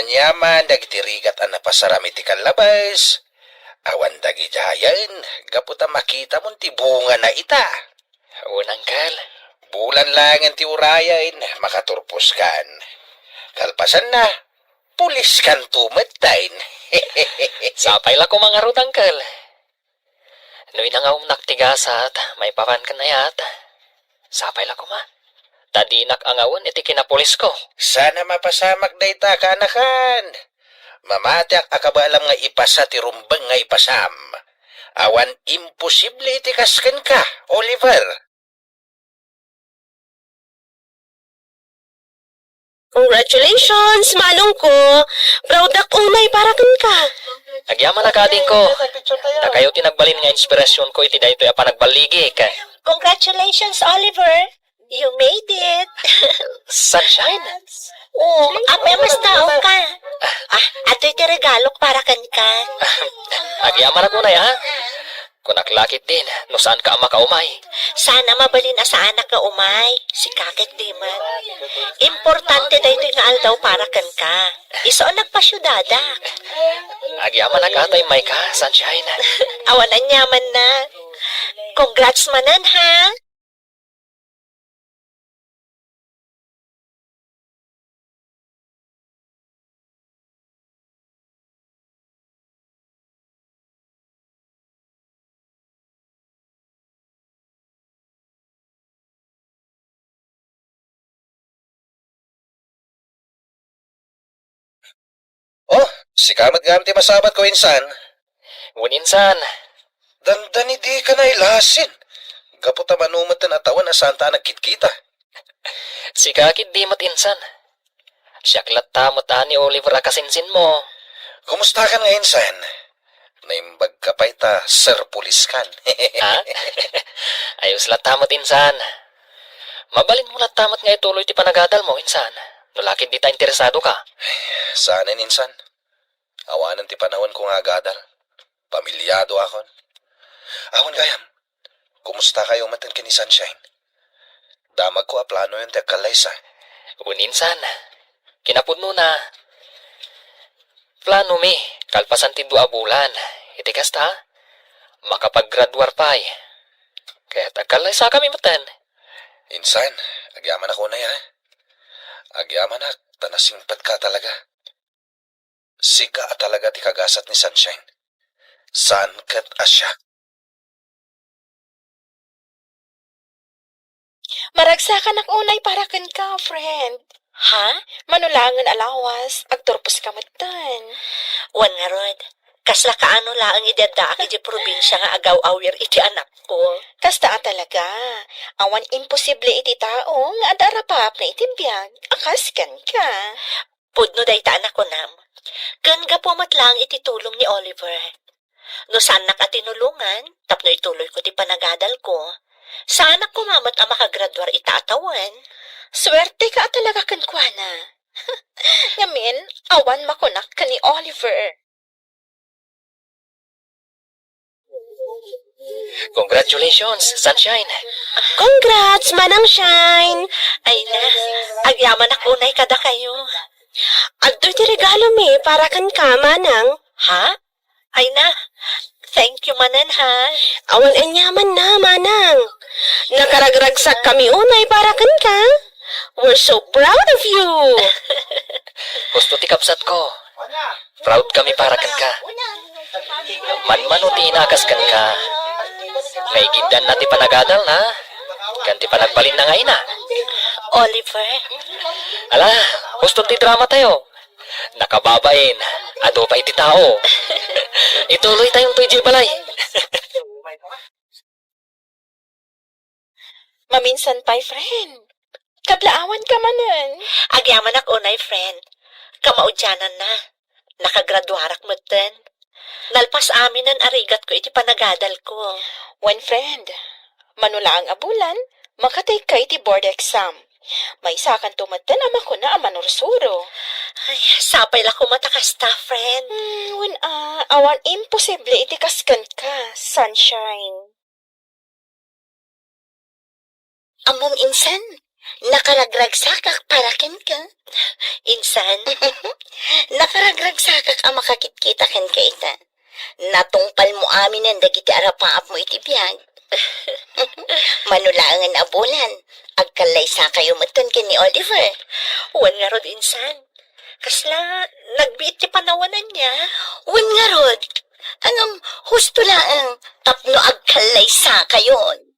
Aniaman dagiti rigat a napasaram iti kallabas, awan dagidiayen gapu ta makitamon ti bungana ita. Wen, Uncle. Bulan laengen ti urayen, makaturposkan. Kalpasanna, puliskanto metten. Sapay la koma ngarud, Uncle. No inangawnak ti gasat maipapan ken ayat, sapay la koma. Ta dinak angawen iti kinapulisko. Saan a mapasamak dayta, kanakan. Mamatiak a kabaelam nga ipasa ti rumbeng nga ipasam. Awan imposible iti kas kenka, Oliver. Congratulations, manongko! Proudak unay para kenka. Agyamanak, adingko. Dakayo ti nagbalin nga inspirasionko iti daytoy a panagballigik. Congratulations, Oliver! You made it! Sunshine? Oh, apay a mastaoka? Ah, adtoy ti regalok para kenka. Agyamanak unay, ha? Kunak la ketdin, no saanka a makaumay. Saan a mabalin a saanak nga umay, sika ketdi met. Importante daytoy nga aldaw para kenka. Isu a nagpasiudadak. Agyamanak a ta immayka, Sunshine. Awan aniamanna. Congrats manen, ha? Oh, sika met gayam ti masabatko, insan. Wen, insan. Dandani dika nailasin. Gapu ta mano met ti natawen a saanta a nagkitkita. Sika ketdi met, insan. Siak latta met a ni Oliver a kasinsinmo. Kumustakan nga, insan? Naimbagka pay ta serpuliskan. Ha? Ayos latta met, insan. Mabalinmo latta met nga ituloy ti panagadalmo, insan. No la ketdi ta interesadoka. Saanen, insan. Awanen ti panawenko nga agadal. Pamiliadoakon. Awan gayam, kumusta kayo metten ken ni Sunshine? Damagko a planoyon ti agkallaysa. Wen insan, kinapudnona, planomi, kalpasan ti dua a bulan, iti kasta, makapaggraduar pay. Ket agkallaysakami metten. Insan, agyamanak unay, a. Agyamanak, ta nasingpetka talaga. Sika a talaga ti kagasat ni Sunshine. Saan ket a siak. Maragsakanak unay para kenka, friend. Ha? Mano laengen a lawas, agturposka metten. Wen ngarud, kasla kaano laeng idi addaak iti probinsia nga agaw-awir iti anakko. Kasta a talaga. Awan imposible iti tao nga adda arapaapna iti biag a kas kenka. Pudno dayta a nakunam. Ken gapu met laeng iti tulong ni Oliver. No saannak a tinulongan tapno ituloyko ti panagadalko, saanak koma met a makagraduar ita a tawen. Suerteka a talaga kenkuana. Ngamin, awan makunak ken ni Oliver. Congratulations, Sunshine! Congrats, Manang Shine! Ay na, agyamanak unay kadakayo. Adtoy ti regalomi para kenka, Manang. Ha? Ay na, thank you manen, ha? Awan aniamanna, Manang. Nakaragragsakkami unay para kenka. We're so proud of you! Husto ti kabsatko. Proud kami para kenka. Manmano ti ina a kas kenka nga igiddanna ti panagadalna ken ti panagbalinna nga ina. Oliver. Ala, husto ti dramatayo. Nakababain, adu pay ti tao. Ituloytayonto idiay balay. Maminsan pay, friend. Kablaawanka manen. Agyamanak unay, friend. Kamaudiananna, nakagraduarak metten. Nalpas aminen a rigatko iti panagadalko. Wen, friend, mano laeng a bulan, makatayka iti board exam. Maysakanto metten a makuna a manursuro. Ay, sapay la koma ta kasta, friend. Hmm, wen a, awan imposible iti kas kenka, Sunshine. Ammom insan, nakaragragsakak para kenka. Insan? Nakaragragsakak a makakitkita kenka ita. Natungpalmo aminen dagiti arapaapmo iti biag. Mano laengen a bulan, agkallaysakayo metten ken ni Oliver. Wen ngarud, insan. Kasla nagbiit ti panawananna. Wen ngarud, ngem husto laeng tapno agkallaysakayon.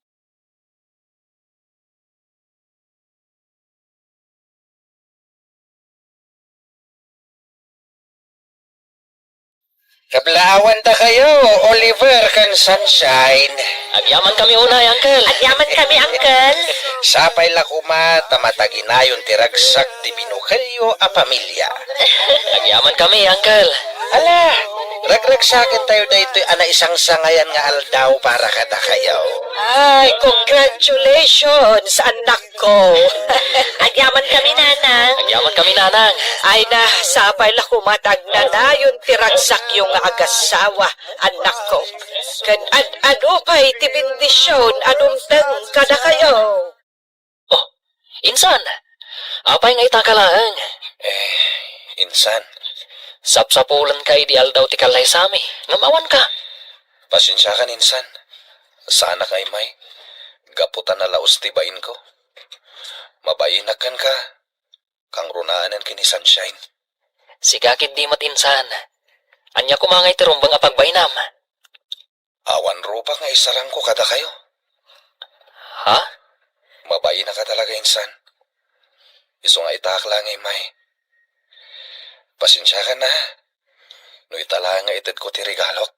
Kablaawandakayo, Oliver ken Sunshine. Agyamankami unay, Uncle. Agyamankami, Uncle. Sapay la koma ta mataginayon ti ragsak ti binukelyo a pamilia. Agyamankami, Uncle. Ala, ragragsakentayo daytoy a naisangsangayan nga aldaw para kadakayo. Ay, congratulations, anak ko. Agyamankami, Nanang. Agyamankami, Nanang. Ay na, sapay la koma ta agnanayon ti ragsakyo nga agasawa, anak ko. Ken ad-adu pay ti bendision a dumteng kadakayo. Oh, insan, apay nga itaka laeng? Eh, insan. Sapsapulenka idi aldaw ti kallaysami, ngem awanka. Pasensiakan, insan. Saanak a immay, gapu ta nalaus ti bainko. Mabainak kenka, kangrunaanen ken ni Sunshine. Sika ketdi met, insan. Ania koma ngay ti rumbeng a pagbainam? Awan rupak nga isarangko kadakayo. Ha? Mabainaka talaga, insan. Isu nga itaak laeng nga immay. Pasensiakan, ha? No ita laeng nga itedko ti regalok.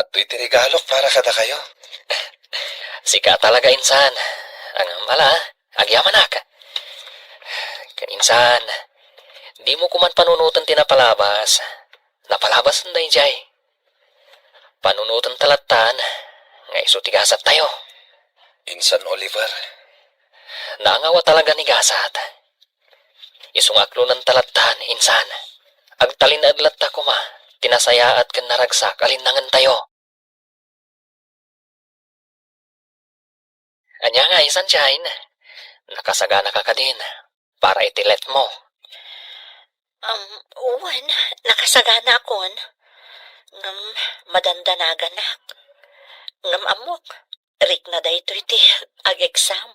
Adtoy ti regalok para kadakayo. Sika talaga, insan. Ngem ala, agyamanak. Ken insan, dimo koman panunoten ti napalabas. Napalabasen daydiay. Panunotenta lattan nga isu ti gasattayo. Insan Oliver. Naangawa talaga ni gasat. Isu nga aklonenta lattan, insan. Agtalinaed latta koma ti nasayaat ken naragsak a linnangentayo. Ania ngay, Sunshine? Nakasaganaka kadin para iti let mo? Um, wen, nakasaganakon. Ngem madandanaganak. Ngem ammok, rikna daytoy ti ag-exam.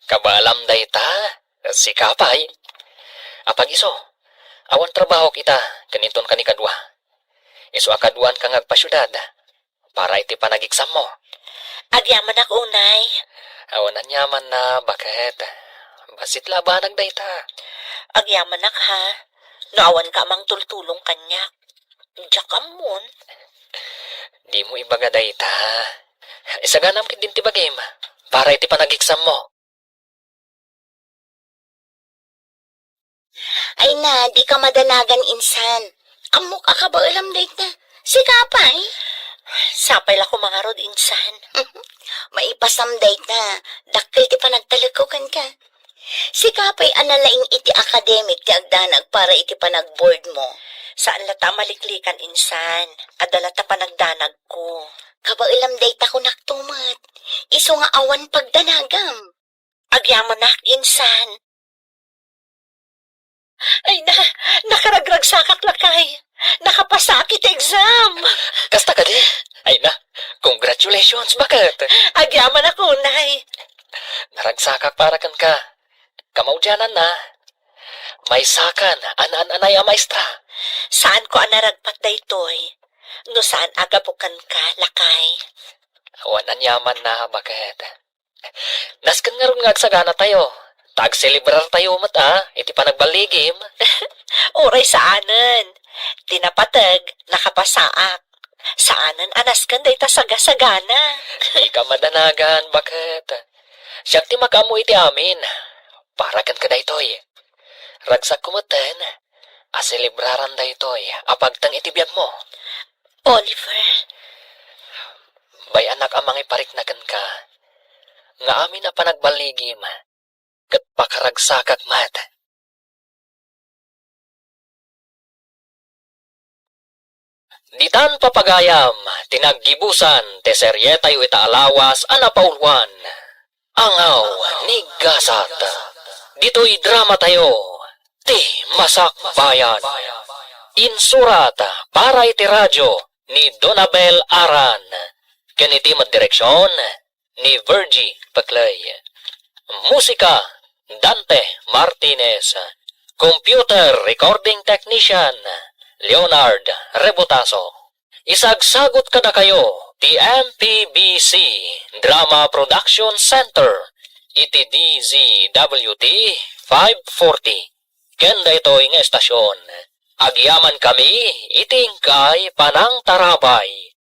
Kabaelam dayta, sika pay. Apag isu, awan trabahok ita ken inton kanikadua. Isu a kaduaanka nga agpasiudad para iti panag-exam mo. Agyamanak unay. Awan aniamanna, baket. Bassit la a banag dayta. Agyamanak, ha? No awanka a mangtultulong kaniak, diak ammon. Dimo ibaga dayta. Isaganam ketdin ti bagim para iti panag-exam mo. Ay na, dika madanagan, insan. Ammok a kabaelam dayta. Sika pay? Sapay la koma ngarud, insan. Maipasam dayta. Dakkel ti panagtalekko kenka. Sika pay a nalaing iti academic ti agdanag para iti panagboard mo. Saan latta a maliklikan, insan. Adda latta panagdanagko. Kabaelam dayta, kunakto met. Isu nga awan pagdanagam. Agyamanak, insan. Ay na, nakaragragsakak lakay. Nakapasaak iti exam. Kasta kadi? Ay na, congratulations, baket. Agyamanak unay. Naragsakak para kenka. Kamaudiananna, maysakan a naan-anay a maestra. Saanko a naragpat daytoy no saan a gapu kenka, lakay. Awan aniamanna, baket. Nasken ngarud nga agsaganatayo, ta agselebrartayo met a iti panagballigim. Uray saanen. Ti napateg, nakapasaak. Saanen a nasken dayta sagasagana. Dika madanagan, baket. Siak ti makaammo iti amin. Para kenka daytoy. Ragsakko metten a selebraran daytoy a pagteng iti biagmo. Oliver? Bay-anak a mangiparikna kenka nga amin a panagballigim ket pakaragsakak met. Ditan, papagayam, ti naggibusan ti serietayo ita a lawas a napauluan, Angaw ni Gasat. Ditoy dramatayo, Ti Masakbayan. Insurat para iti radyo ni Donabel Aran. Ken iti met direksion ni Virgie Peclay. Musika, Dante Martinez. Computer recording technician, Leonard Rebotaso. Isagsagut kadakayo ti M P B C Drama Production Center iti D Z W T five forty. Ken daytoy nga estasion, agyamankami iti inkay panangtarabay.